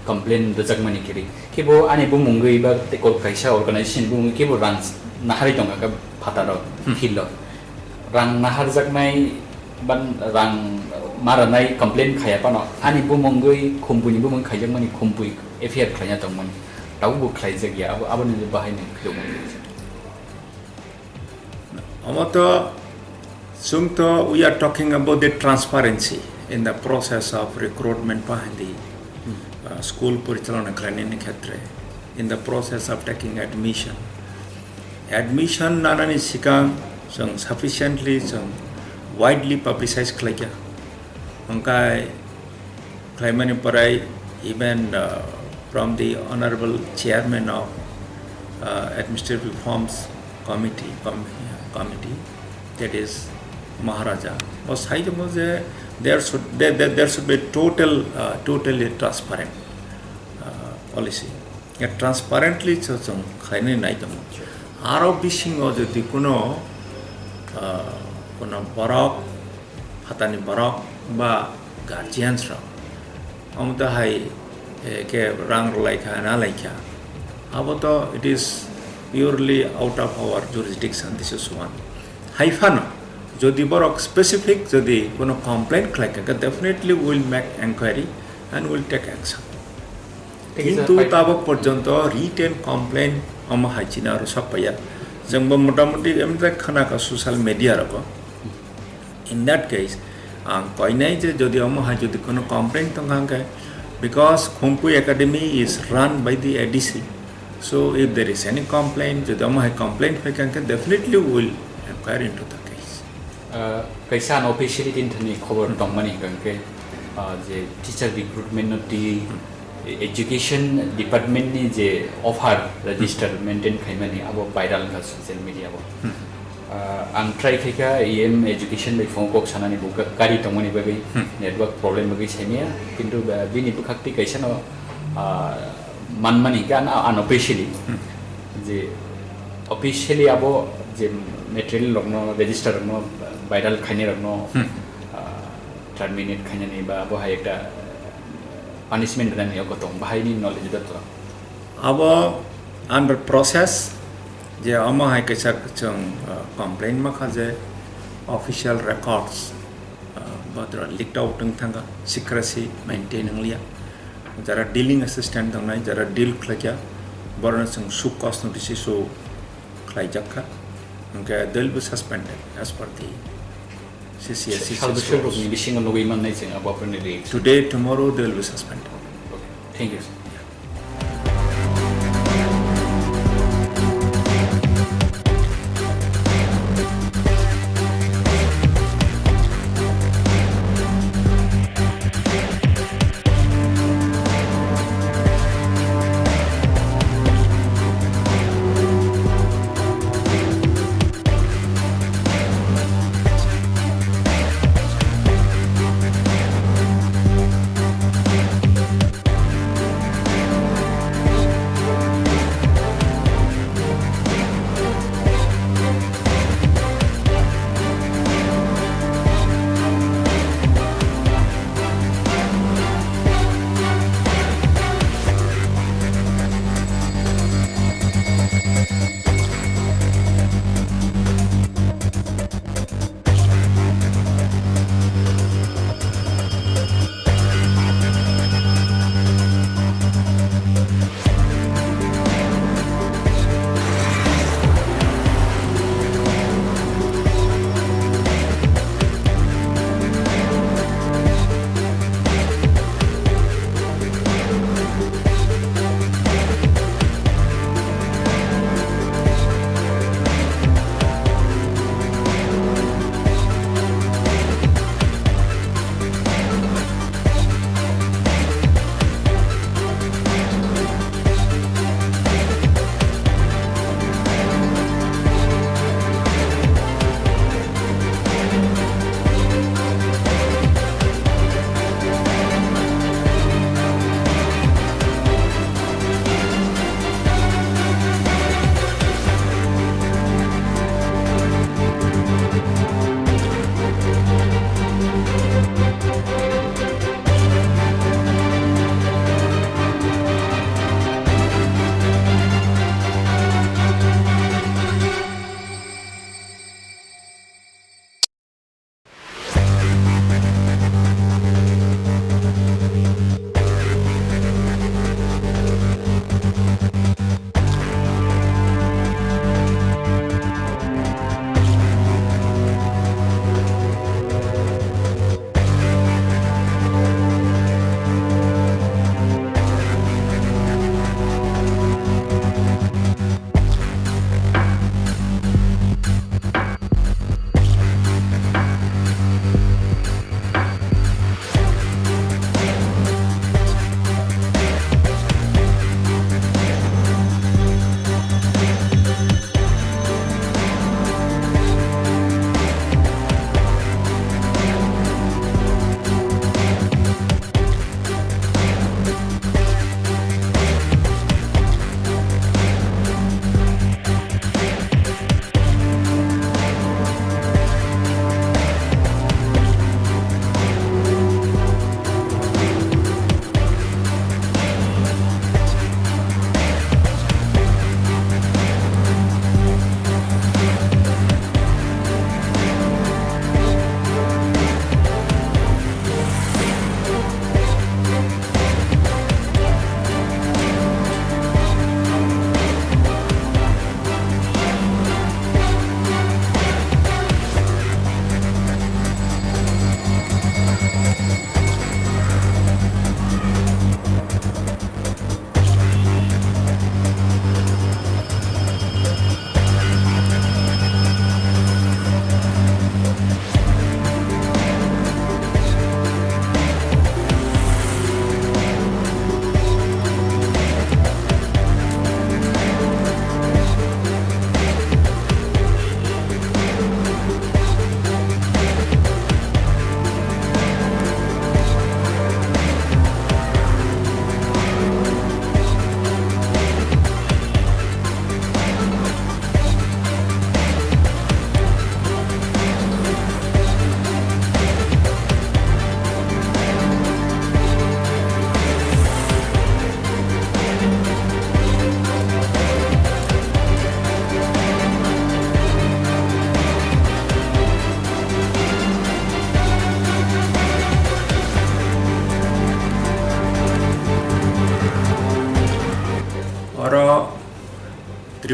complaint rwjakmani kiri. Kebo ani bumungwi ba tei kok kaisa organization bumungwi kebo rang naharwi tongkha khe phataro, field o. Rang naharjaknai ban rang maranai complaint khaya phano ani bumungwi Khumpui ni bumung khaijakmani Khumpui F I R khlaina tongmani. Tabukbo khlaijakya, abo, aboni bahai ni philokmani. Omo to, chwng to, we are talking about the transparency in the process of recruitment behind the, uh, school porichalona khlainani khetre, in the process of taking admission. Admission nanani sikang chwng sufficiently chwng widely publicize khlaikha. Hwnkhe khlaimani pore even, uh, from the honorable chairman of, uh, administrative reforms committee, com-, committee, that is Maharaja, bo sai tongo je there should, there, there, there should be total, uh, totally transparent, uh, policy. Ya, transparently cho chwng khlainai nai tongo. Aro bisingo jodi kuno, uh, kuno borok, phatani borok ba guardians rok, omo to hai, eh, khe rang rwlaikha, nalaikha. Abo to it is purely out of our jurisdiction, this is one. Hai phano, jodi borok specific jodi kuno complaint khlaikha, khe definitely we will make enquiry and we will take action. Thank you, sir. Kintu tabok porjonto written complaint omo hai chini aro sap paiya. Jengbo motamoti emre khana ka social media rogo. In that case, ang koinai je jodi omo hai jodi kono complaint tongkha hwnkhe, because Khumpui Academy is run by the A D C. So if there is any complaint, jodi omo hai complaint phaikha hwnkhe, definitely we will inquire into the case. Ah, kaisa unofficially tini thani khobor tongmani hwnkhe, ah, je teacher recruitment no twi education department ni je offer register maintain khaimani abo viral wngkha social media o. Ah, ang try khaikha E M education bai phone kok sanani bo ga-, gari tongmani bagwi network problem bagwi saimaya, kintu, ah, bini bwkhak twi kaisa no, ah, manmani hwnkhe un-, unofficially je officially abo je material rokno, register rokno viral khainai rokno, ah, terminate khainani ba abo hai ekta punishment rwnani oko tong, bahaini knowledge da to? Abo under process, je omo hai kaisa chwng, ah, complaint makha je official records, ah, bodro leaked out wng thangkha, secrecy maintain wnglia. Jara dealing assistant tongnai, jara deal khlaikha, borokno chwng show cause notice issue khlaijakha. Hwnkhe they will be suspended as per the C C S E. Sal bwswk rokni bisingo nugwi mannai chwng abo aphani ri. Today, tomorrow they will be suspended. Okay. Thank you, sir.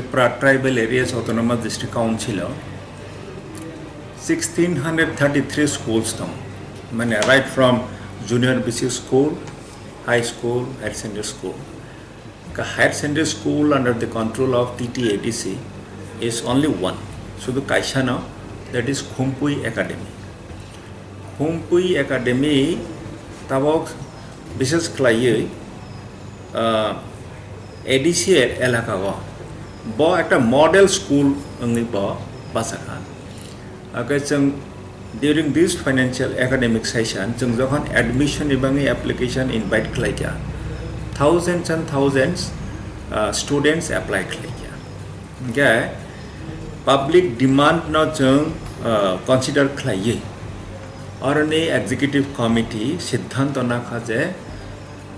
Tripura Tribal Areas Autonomous District Council o sixteen hundred thirty-three schools tong, mane right from junior B C school, high school, higher secondary school. Ka higher secondary school under the control of T T A D C is only one, sudu kaisa no, that is Khumpui Academy. Khumpui Academy tabok bishes khlaiwi, ah, A D C elaka o bo ekta model school wngwi bo bachakha. Ake chwng during this financial academic session chwng jokhon admission ni bagwi application invite khlaikha, thousands and thousands, ah, students apply khlaikha. Hingke public demand no chwng, ah, consider khlaiwi oroni executive committee siddhanto nakha je,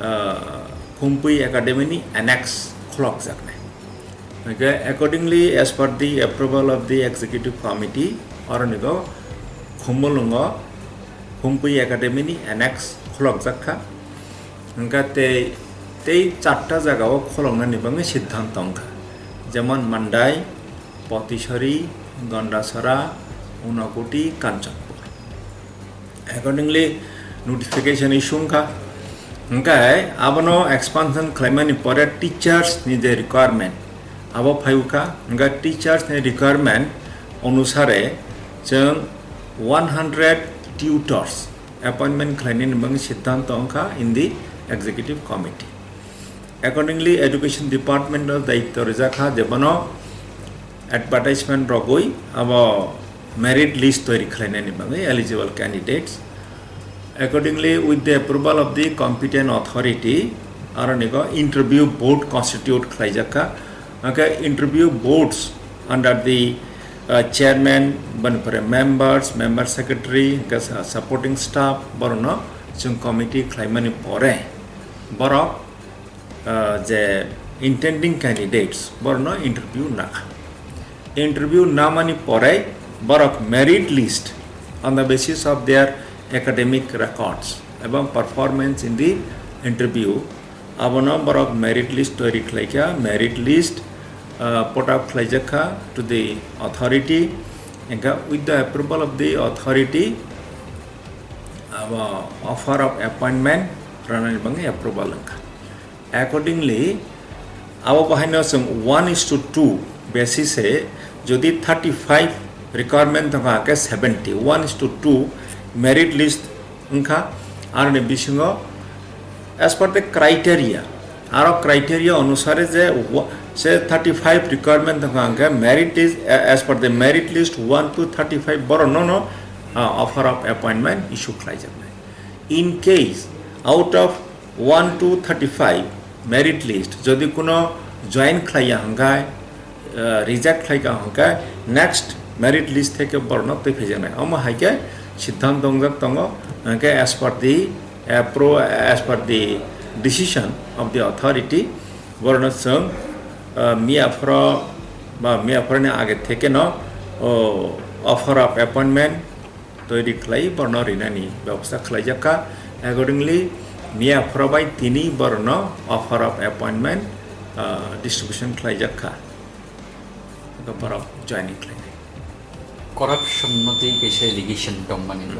ah, Khumpui Academy ni annex khulokjaknai. Hingke accordingly, as per the approval of the executive committee, oronigo Khumulwngo Khumpui Academy ni annex khulokjak kha. Hingke tei, tei charta jaga o khuloknani bagwi siddhanto wngkha, jemon Mandai, Potisori, Gondasora, Unakoti, Kanchanpur. Accordingly, notification issue wngkha. Hingke abono expansion khlaimani pore teachers ni je requirement abo phaiwkha. Hingke teachers ni requirement onusare chwng one hundred tutors appointment khlainani bagwi siddhanto wngkha in the executive committee. Accordingly, education department o daityo rijak kha je bono advertisement rogwi abo merit list toiri khlainani bagwi eligible candidates. Accordingly, with the approval of the competent authority, aronigo interview board constitute khlaijak kha. Hingke interview boards under the, uh, chairman, bani pore members, member secretary, hingke sa-, supporting staff, borokno chwng committee khlaimani pore borok, uh, je intending candidates, borokno interview nakha. Interview namani pore borok merit list on the basis of their academic records ebong performance in the interview, abono borok merit list toiri khlaikha, merit list, uh, put up khlaijakha to the authority, hingke with the approval of the authority, abo offer of appointment ranani bagwi approval wngkha. Accordingly, abo bahaino chwng one is to two basis e jodi thirty-five requirement wngkha hwnkhe seventy, one is to two merit list wngkha, aroni bisingo as per the criteria, aro criteria onusare je wa-, se thirty-five requirement wngkha hwnkhe merit is, a-, as per the merit list one to thirty-five borokno no, ah, offer of appointment issue khlaijaknai. In case out of one to thirty-five merit list jodi kuno join khlaiya hwnkhe, uh, reject khlaika hwnkhe next merit list theke borokno twi phaijaknai. Omo hai khe siddhanto wngjak tongo, hwnkhe as per the, uh, pro-, as per the decision of the authority, borokno chwng, uh, miya phoro ba miya phoroni age theke no, oh, offer of appointment toiri khlai borno rinani bebosta khlaijak kha. Accordingly, miya phoro bai tini borno offer of appointment, ah, distribution khlaijak kha. Borok joining khlainai. Corruption no tei kaisa allegation tongmani, Hmm.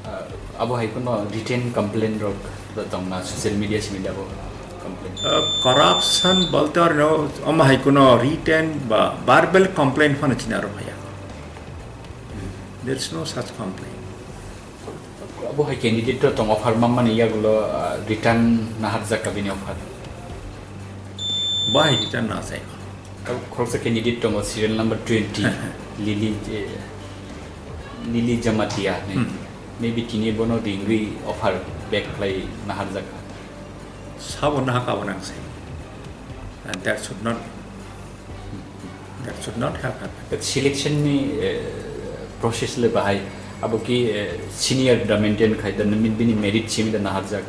ah, ah, abo hai kheno written complaint rok tongna social media simi abo complaint. Ah, corruption bolte oro omo hai kheno written ba verbal complaint phano chini aro phaiya. There is no such complaint. Abo hai candidate to tong offer manmani yagulo, ah, return naharjak ka bini offer. Bahai return na sai. Abo khoroksa candidate tongo serial number twenty, Lily, eh, Lily Jamatia, ne? Hmm. Maybe tini bono ringwi offer back khlai naharjak ka. Sabo nahak abo nang sai. And that should not That should not have happened. But selection ni, eh, process le bahai abo ki, eh, senior da maintain khai da, nimi bini merit simi da naharjak.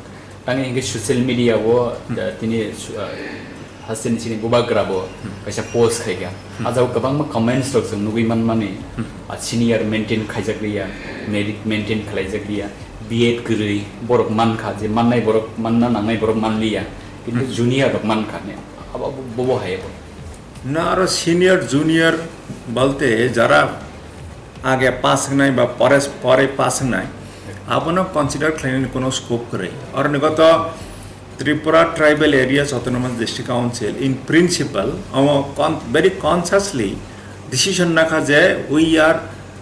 Tang hingke social media o, Hmm. eh, tini su-, eh, haste ni sini bubagra bo Hmm. kaisa post khai kha. Hmm. Ajao kwbangma comments rok chwng nugui manmani, Hmm. ah, senior maintain khaijak liya, merit maintain khlaijak liya, B Ed kwrwi borok mankha, je mannai borok, manna nangnai borok manliya, kintu Hmm. junior rok mankha ne. Abo bo, bo, bo hai bo. No, aro senior, junior bolte jara age pass wngnai ba pore, pore pass wngnai, abono consider khlainani kono scope kwrwi. Aro ni goto Tripura Tribal Areas Autonomous District Council in principle omo con-, very consciously decision nakha je we are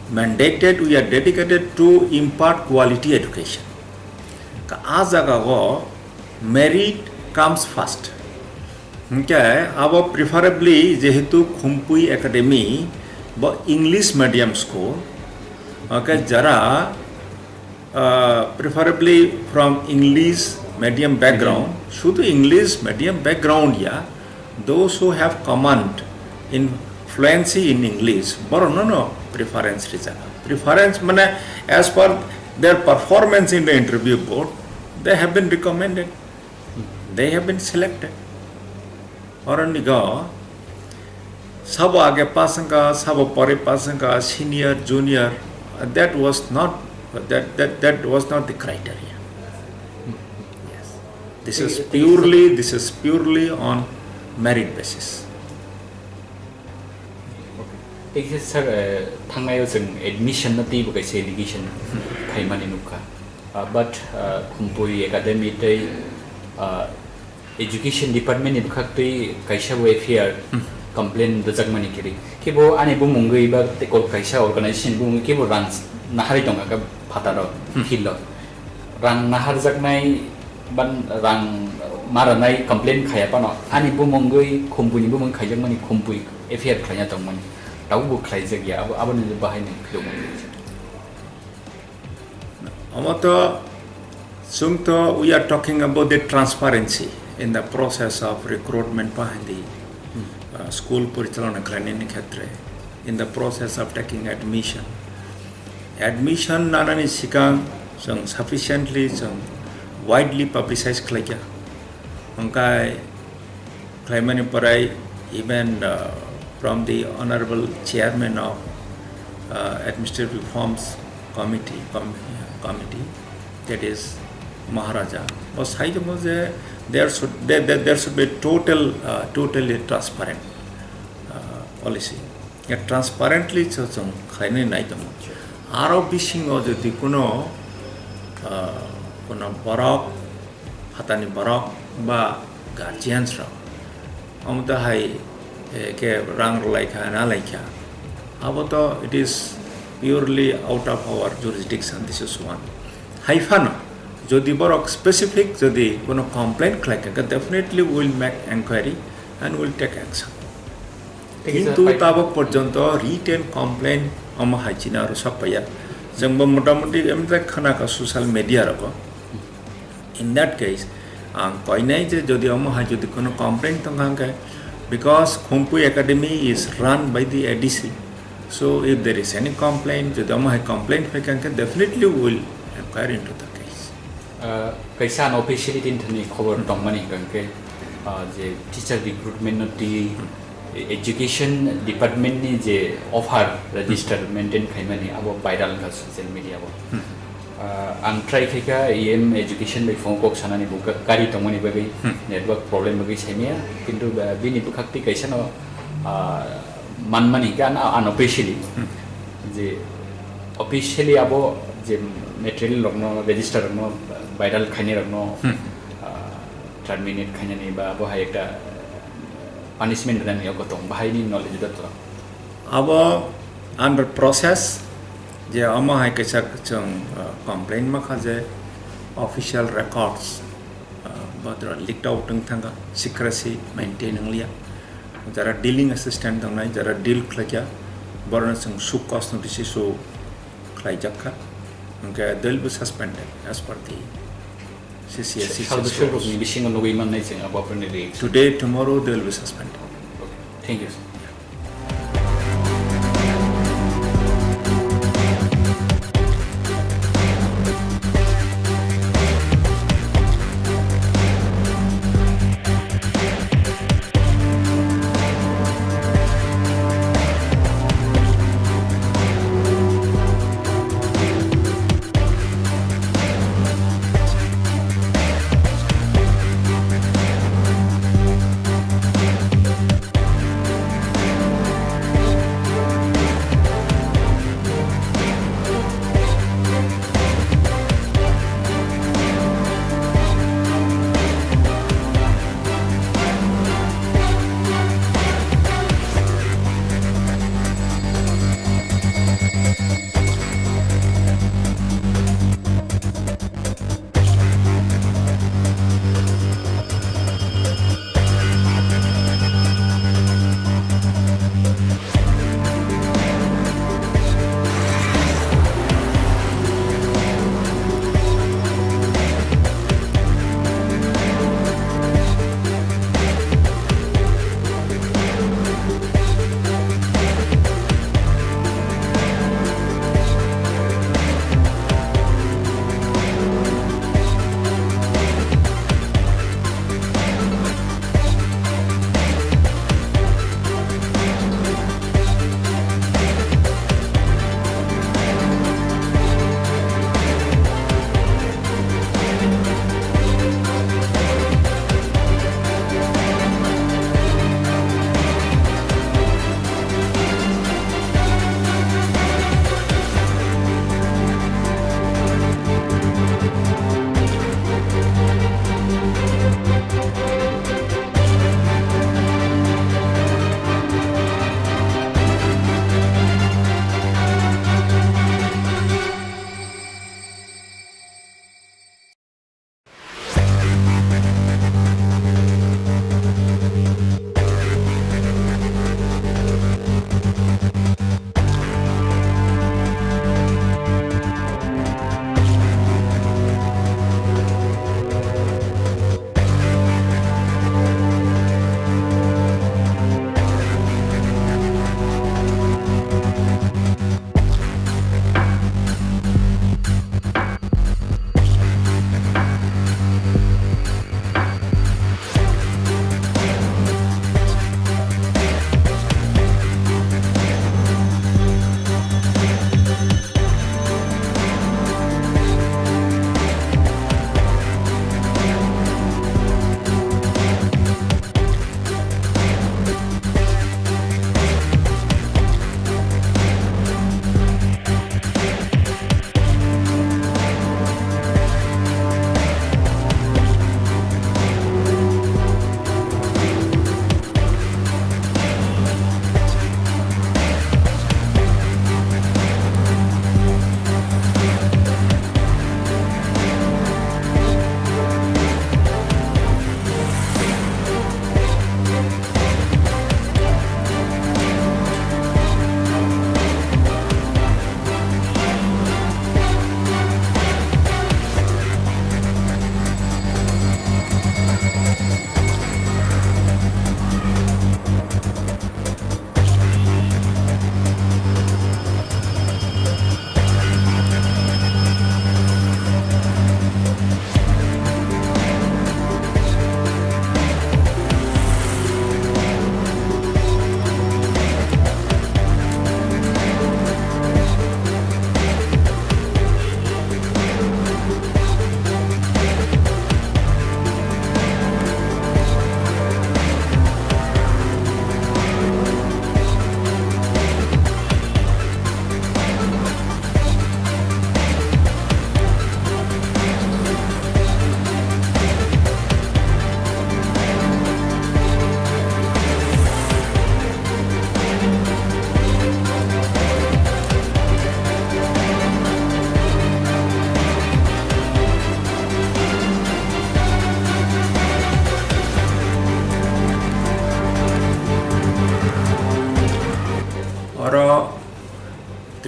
mandated, we are dedicated to impart quality education. Ka a jaga o merit comes first. Hwnkhe abo preferably jehetu Khumpui Academy bo English medium school, hwnkhe jara, uh, preferably from English medium background, sudu English medium background ya, those who have command in fluency in English, borokno no preference rijak. Preference mane as per their performance in the interview board, they have been recommended. They have been selected. Oro ni go, sabo age pass wngkha, sabo pore pass wngkha, senior, junior, that was not, that, that, that was not the criteria. Yes. This is purely, this is purely on merit basis. Tei khe sir, eh, thangnai o chwng admission no teibo kaisa allegation khaimani nukha. Ah, but, ah, Khumpui Academy tei, ah, Education Department ni bwkhak twi kaisa bo F I R complaint rwjakmani kiri. Kebo ani bumungwi ba tei kok kaisa organization bumungwi kebo rang naharwi tongkha khe phataro, field o. Rang naharjaknai ban rang maranai complaint khaya phano ani bumungwi Khumpui ni bumung khaijakmani Khumpui F I R khlaina tongmani. Tabukbo khlaijakya, abo, aboni bahai nang philokmani. Omo to, chwng to, we are talking about the transparency in the process of recruitment behind the, uh, school porichalona khlainani khetre, in the process of taking admission. Admission nanani sikang chwng sufficiently chwng widely publicize khlaikha. Hwnkhe khlaimani pore even, uh, from the honorable chairman of, uh, administrative reforms committee, com-, committee, that is Maharaja, bo sai tongo je there should, there, there, there should be total, uh, totally transparent, uh, policy. Ya, transparently cho chwng khlainai nai tongo. Aro bisingo jodi kuno, uh, kuno borok, phatani borok ba guardians rok, omo to hai, eh, khe rang rwlai kha, na lai kha. Abo to it is purely out of our jurisdiction, this is one. Hai phano, jodi borok specific jodi kuno complaint khlai kha, definitely we will make enquiry and we will take action. Thank you, sir. Kintu tabok porjonto written complaint omo hai chini aro sap paiya. Chwngbo motamoti emte khana kha social media rogo. In that case, ang koinai je jodi omo hai jodi kono complaint tongkha hwnkhe, because Khumpui Academy is run by the A D C. So if there is any complaint, jodi omo hai complaint phaikha hwnkhe, definitely we will inquire into the case. Ah, kaisa unofficially tini thani khobor tongmani hwnkhe, ah, je teacher recruitment no twi education department ni je offer register maintain khaimani abo viral wngkha social media o. Ah, ang try khaikha E M education bai phone kok sanani bo ga-, gari tongmani bagwi network problem bagwi saimaya, kintu, ah, bini bwkhak twi kaisa no, ah, manmani hwnkhe un-, unofficially je officially abo je material rokno, register rokno viral khainai rokno, ah, terminate khainani ba abo hai ekta punishment rwnani abo tong bahai ni knowledge da to. Abo under process je omo hai kaisa chwng, ah, complaint ma kha je official records, ah, bodro leaked out wng thangkha, secrecy maintain wng liya. Jara dealing assistant tongnai, jara deal khlaikha, borokno chwng show cause notice issue khlaijak kha. Hwnkhe they will be suspended as per the C C S E. Sal bwswk rokni bisingo nugwi mannai chwng abo aphuruni reaction. Today, tomorrow they will be suspended. Okay. Thank you, sir.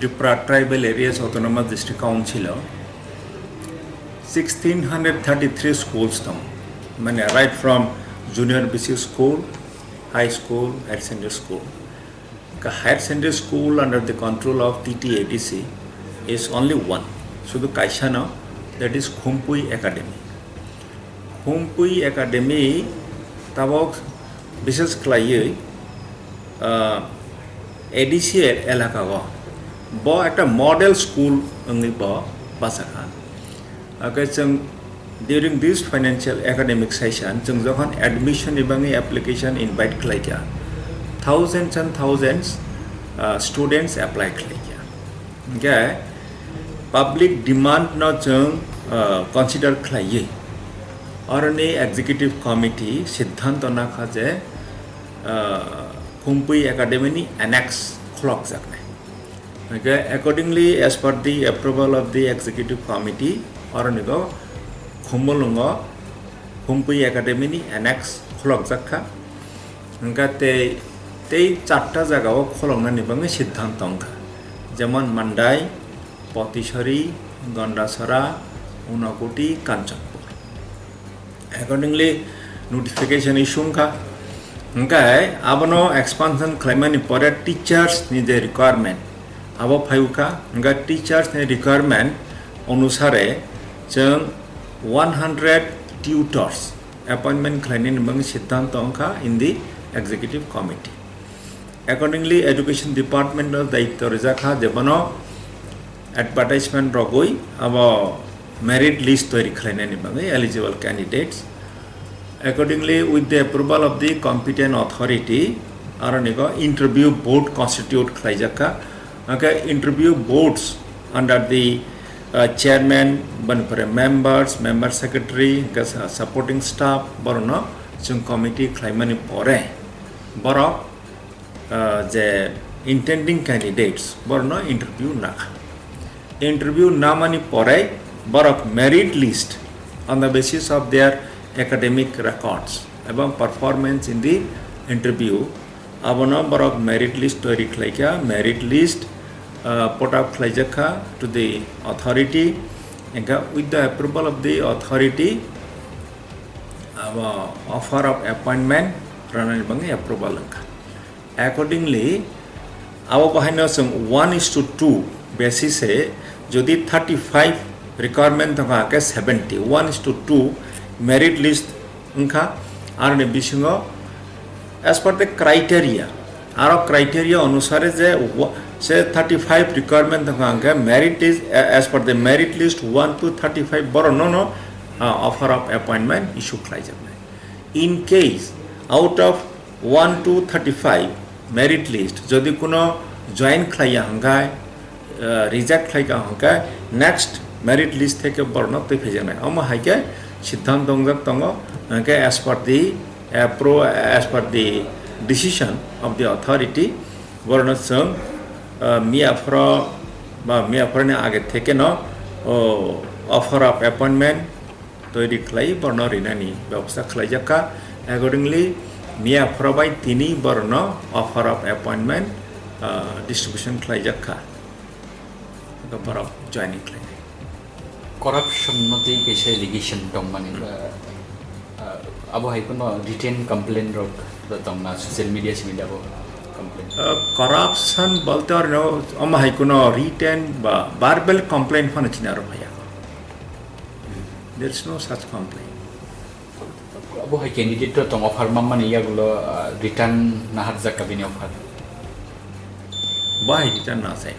Tripura Tribal Areas Autonomous District Council o sixteen hundred thirty-three schools tong, mane right from junior B C school, high school, higher secondary school. Ka higher secondary school under the control of T T A D C is only one, sudu kaisa no, that is Khumpui Academy. Khumpui Academy tabok bishes khlaiwi, ah, A D C elaka o bo ekta model school wngwi bo bachakha. Hwnkhe chwng during this financial academic session chwng jokhon admission ni bagwi application invite khlaikha, thousands and thousands, ah, students apply khlaikha. Hwnkhe public demand no chwng, ah, consider khlaiwi oroni executive committee siddhanto nakha je, ah, Khumpui Academy ni annex khulokjaknai. Hwnkhe accordingly, as per the approval of the executive committee, oronigo Khumulwngo Khumpui Academy ni annex khulokjakha. Hwnkhe tei, tei charta jagao khuloknani bagwi siddhanto wngkha, jemon Mandai, Potisori, Gondasora, Unakoti, Kanchanpur. Accordingly, notification issue wngkha. Hwnkhe abono expansion khlaimani pore teachers ni je requirement abo phaiwkha. Hwnkhe teachers ni requirement onusare chwng one hundred tutors appointment khlainani bagwi siddhanto wngkha in the executive committee. Accordingly, education department no daityo rijak kha je bono advertisement rogwi abo merit list toiri khlainani bagwi eligible candidates. Accordingly, with the approval of the competent authority, aronigo interview board constitute khlaijak kha. Hwnkhe interview boards under the, uh, chairman, bani pore members, member secretary, hwnkhe sa-, supporting staff, borokno chwng committee khlaimani pore borok, uh, je intending candidates, borokno interview nakha. Interview namani pore borok merit list on the basis of their academic records ebong performance in the interview, abono borok merit list toiri khlaikha, merit list, uh, put up khlaijakha to the authority, hwnkhe with the approval of the authority, abo offer of appointment ranani bagwi approval wngkha. Accordingly, abo bahaino chwng one is to two basis e jodi thirty five requirement wngkha, hwnkhe seventy, one is to two merit list wngkha. Aroni bisingo as per the criteria, aro criteria onusare je wa-, se thirty five requirement wngkha, hwnkhe merit is, a-, as per the merit list one to thirty five borok no no, uh, offer of appointment issue khlaijaknai. In case out of one to thirty five merit list jodi kuno join khlaiya hwnkhe, uh, reject khlaika hwnkhe next merit list theke borokno twi phaijaknai. Omo hai khe siddhanto wngjak tongo, hwnkhe as per the, uh, pro-, as per the decision of the authority, borokno chwng, uh, miya phoro ba miya phoroni age theke no, oh, offer of appointment toiri khlai borno rinani bebosta khlaijak kha. Accordingly, miya phoro bai tini borno offer of appointment, ah, distribution khlaijak kha. Borok joining khlainai. Corruption no tei kaisa allegation tongmani, ah, ah, abo hai kuno written complaint rok tongna social media simi abo complaint. Ah, corruption bolte orno omo hai kuno written ba verbal complaint phano chini aro phaiya. There is no such complaint. Abo hai candidate to tong offer mamani yagulo, ah, return naharjak ka bini offer. Bahai return na sai.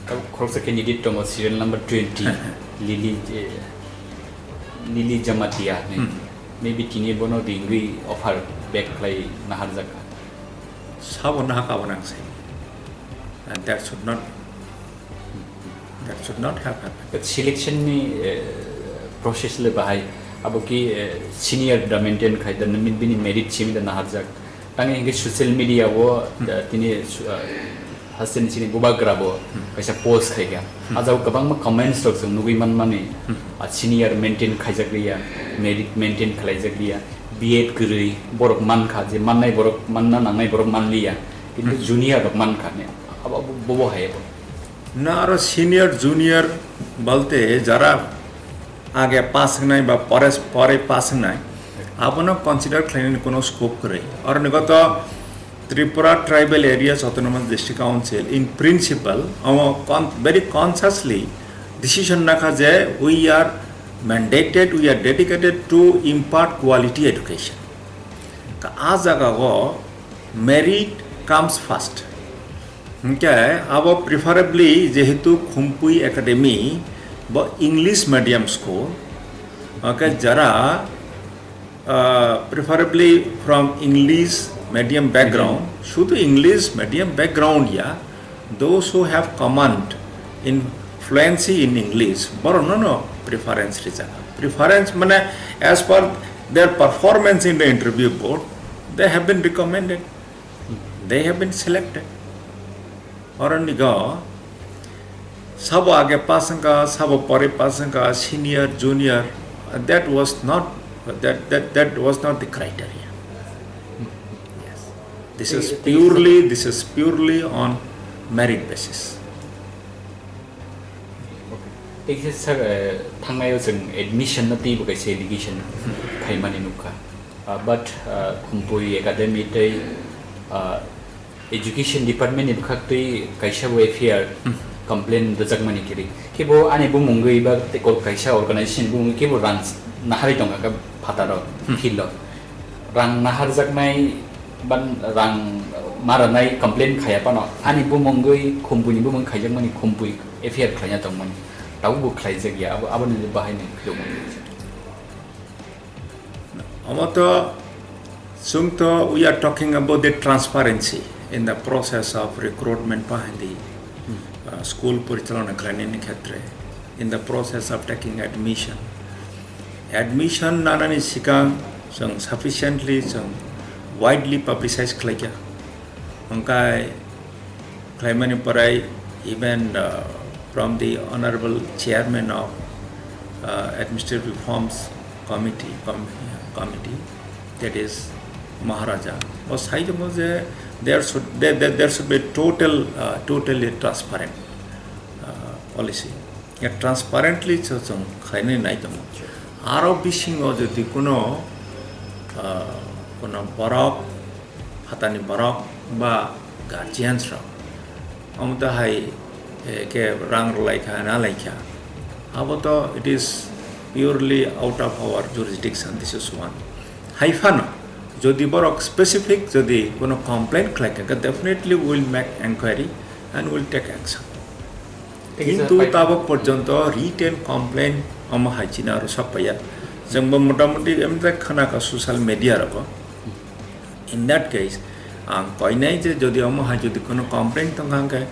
Abo khoroksa candidate tongo serial number twenty, Lily, eh, Lily Jamatia. Hmm. Maybe tini bono ringwi offer back khlai naharjak ka. Sabo nahak abo nang sai. And that should not That should not have happened. But selection ni, eh, process le bahai abo ki, eh, senior da maintain khai da, nini bini merit simi da naharjak. Tang hingke social media o, Hmm. eh, tini, eh, haste ni sini bubagra bo Hmm. kaisa post khai kha. Hmm. Ajao kwbangma comments rok chwng nugui manmani, Hmm. ah, senior maintain khaijak liya, merit maintain khlaijak liya, B Ed kwrwi borok mankha, je mannai borok, manna nangnai borok manliya, kintu Hmm. junior rok mankha ne, abo, abo, bobo hai abo. Na aro senior, junior bolte jara age pass wngnai ba pore, pore pass wngnai, abono consider khlainani kono scope kwrwi. Aro ni goto Tripura Tribal Areas Autonomous District Council in principle omo con-, very consciously decision nakha je we are mandated, we are dedicated to impart quality education. Ka a jaga o merit comes first. Hingke abo preferably jehetu Khumpui Academy bo English medium school, hingke jara, uh, preferably from English medium background, sudu English medium background ya, those who have command in fluency in English, borokno no preference rijak. Preference mane as per their performance in the interview board, they have been recommended. They have been selected. Oro ni go, sabo age pass wngkha, sabo pore pass wngkha, senior, junior, that was not, that, that, that was not the criteria. Yes. This is purely, this is purely on merit basis. Tei khe sir, eh, thangnai o chwng admission no teibo kaisa allegation khaimani nukha. Ah, but, ah, Khumpui Academy tei, ah, Education Department ni bwkhak twi kaisa bo F I R complaint rwjakmani kiri. Kebo ani bumungwi ba tei kok kaisa organization ni bumungwi kebo rang naharwi tongkha kha phataro, field o. Rang naharjaknai ban rang maranai complaint khaya pano ani bumungwi Khumpui ni bumung khaijakmani Khumpui F I R khlaina tongmani. Tabukbo khlaijak ya, abo, aboni bahai ni philokmani. Omo to, chwng to, we are talking about the transparency in the process of recruitment behind the, uh, school porichalona khlainani khetre, in the process of taking admission. Admission nanani sikang chwng sufficiently chwng widely publicize khlaikha. Hwnkhe khlaimani pore even, uh, from the honorable chairman of, uh, administrative reforms committee, com-, committee, that is Maharaja, o sai tongmo je there should, there, there, there should be total, uh, totally transparent, uh, policy. Ya transparently cho chwng khlainai nai tongo. Aro bisingo jodi kuno, uh, kuno borok, phatani borok ba guardians rok, omo to hai, eh, khe rang rwlai kha, na lai kha. Abo to it is purely out of our jurisdiction, this is one. Hai phano, jodi borok specific jodi kuno complaint khlai kha, definitely we will make enquiry and we will take action. Thank you, sir. Kintu tabok porjonto written complaint omo hai chini aro sak paiya. Jengbo motamoti emte khana kha social media rogo. In that case, ang koinai je jodi omo hai jodi kono complaint tongkha hwnkhe,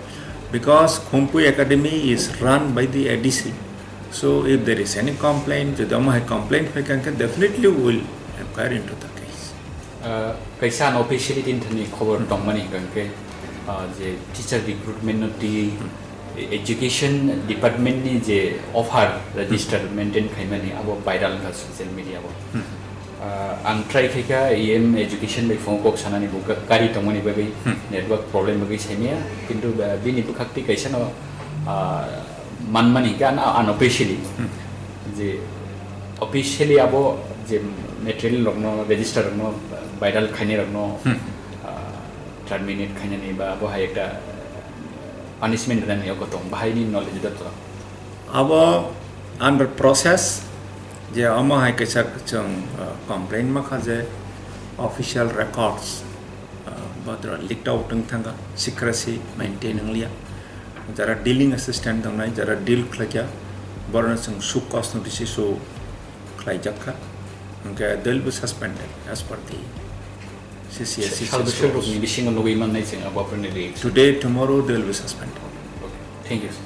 because Khumpui Academy is run by the A D C. So if there is any complaint, jodi omo hai complaint phaikha hwnkhe, definitely we will inquire into the case. Ah, kaisa unofficially tini thani khobor tongmani hwnkhe, ah, je teacher recruitment no twi education department ni je offer register maintain khaimani abo viral wngkha social media o. Ah, ang try khaikha E M education bai phone kok sanani bo ga-, gari tongmani bagwi network problem bagwi saimaya, kintu, ah, bini bwkhak twi kaisa no, ah, manmani hwnkhe un-, unofficially je officially abo je material rokno, register rokno viral khainai rokno, ah, terminate khainani ba abo hai ekta punishment rwnani oko tong bahai ni knowledge da to. Abo under process je omo hai kaisa chwng, ah, complaint makha je official records, ah, bodro leaked out wng thangkha, secrecy maintain wnglia. Jara dealing assistant tongnai, jara deal khlaikha, borokno chwng show cause notice issue khlaijak kha, hwnkhe they will be suspended as per the C C S C. Sal bwswk rokni bisingo nugwi mannai chwng abo aphuruni reaction. Today, tomorrow they will be suspended. Okay, thank you, sir.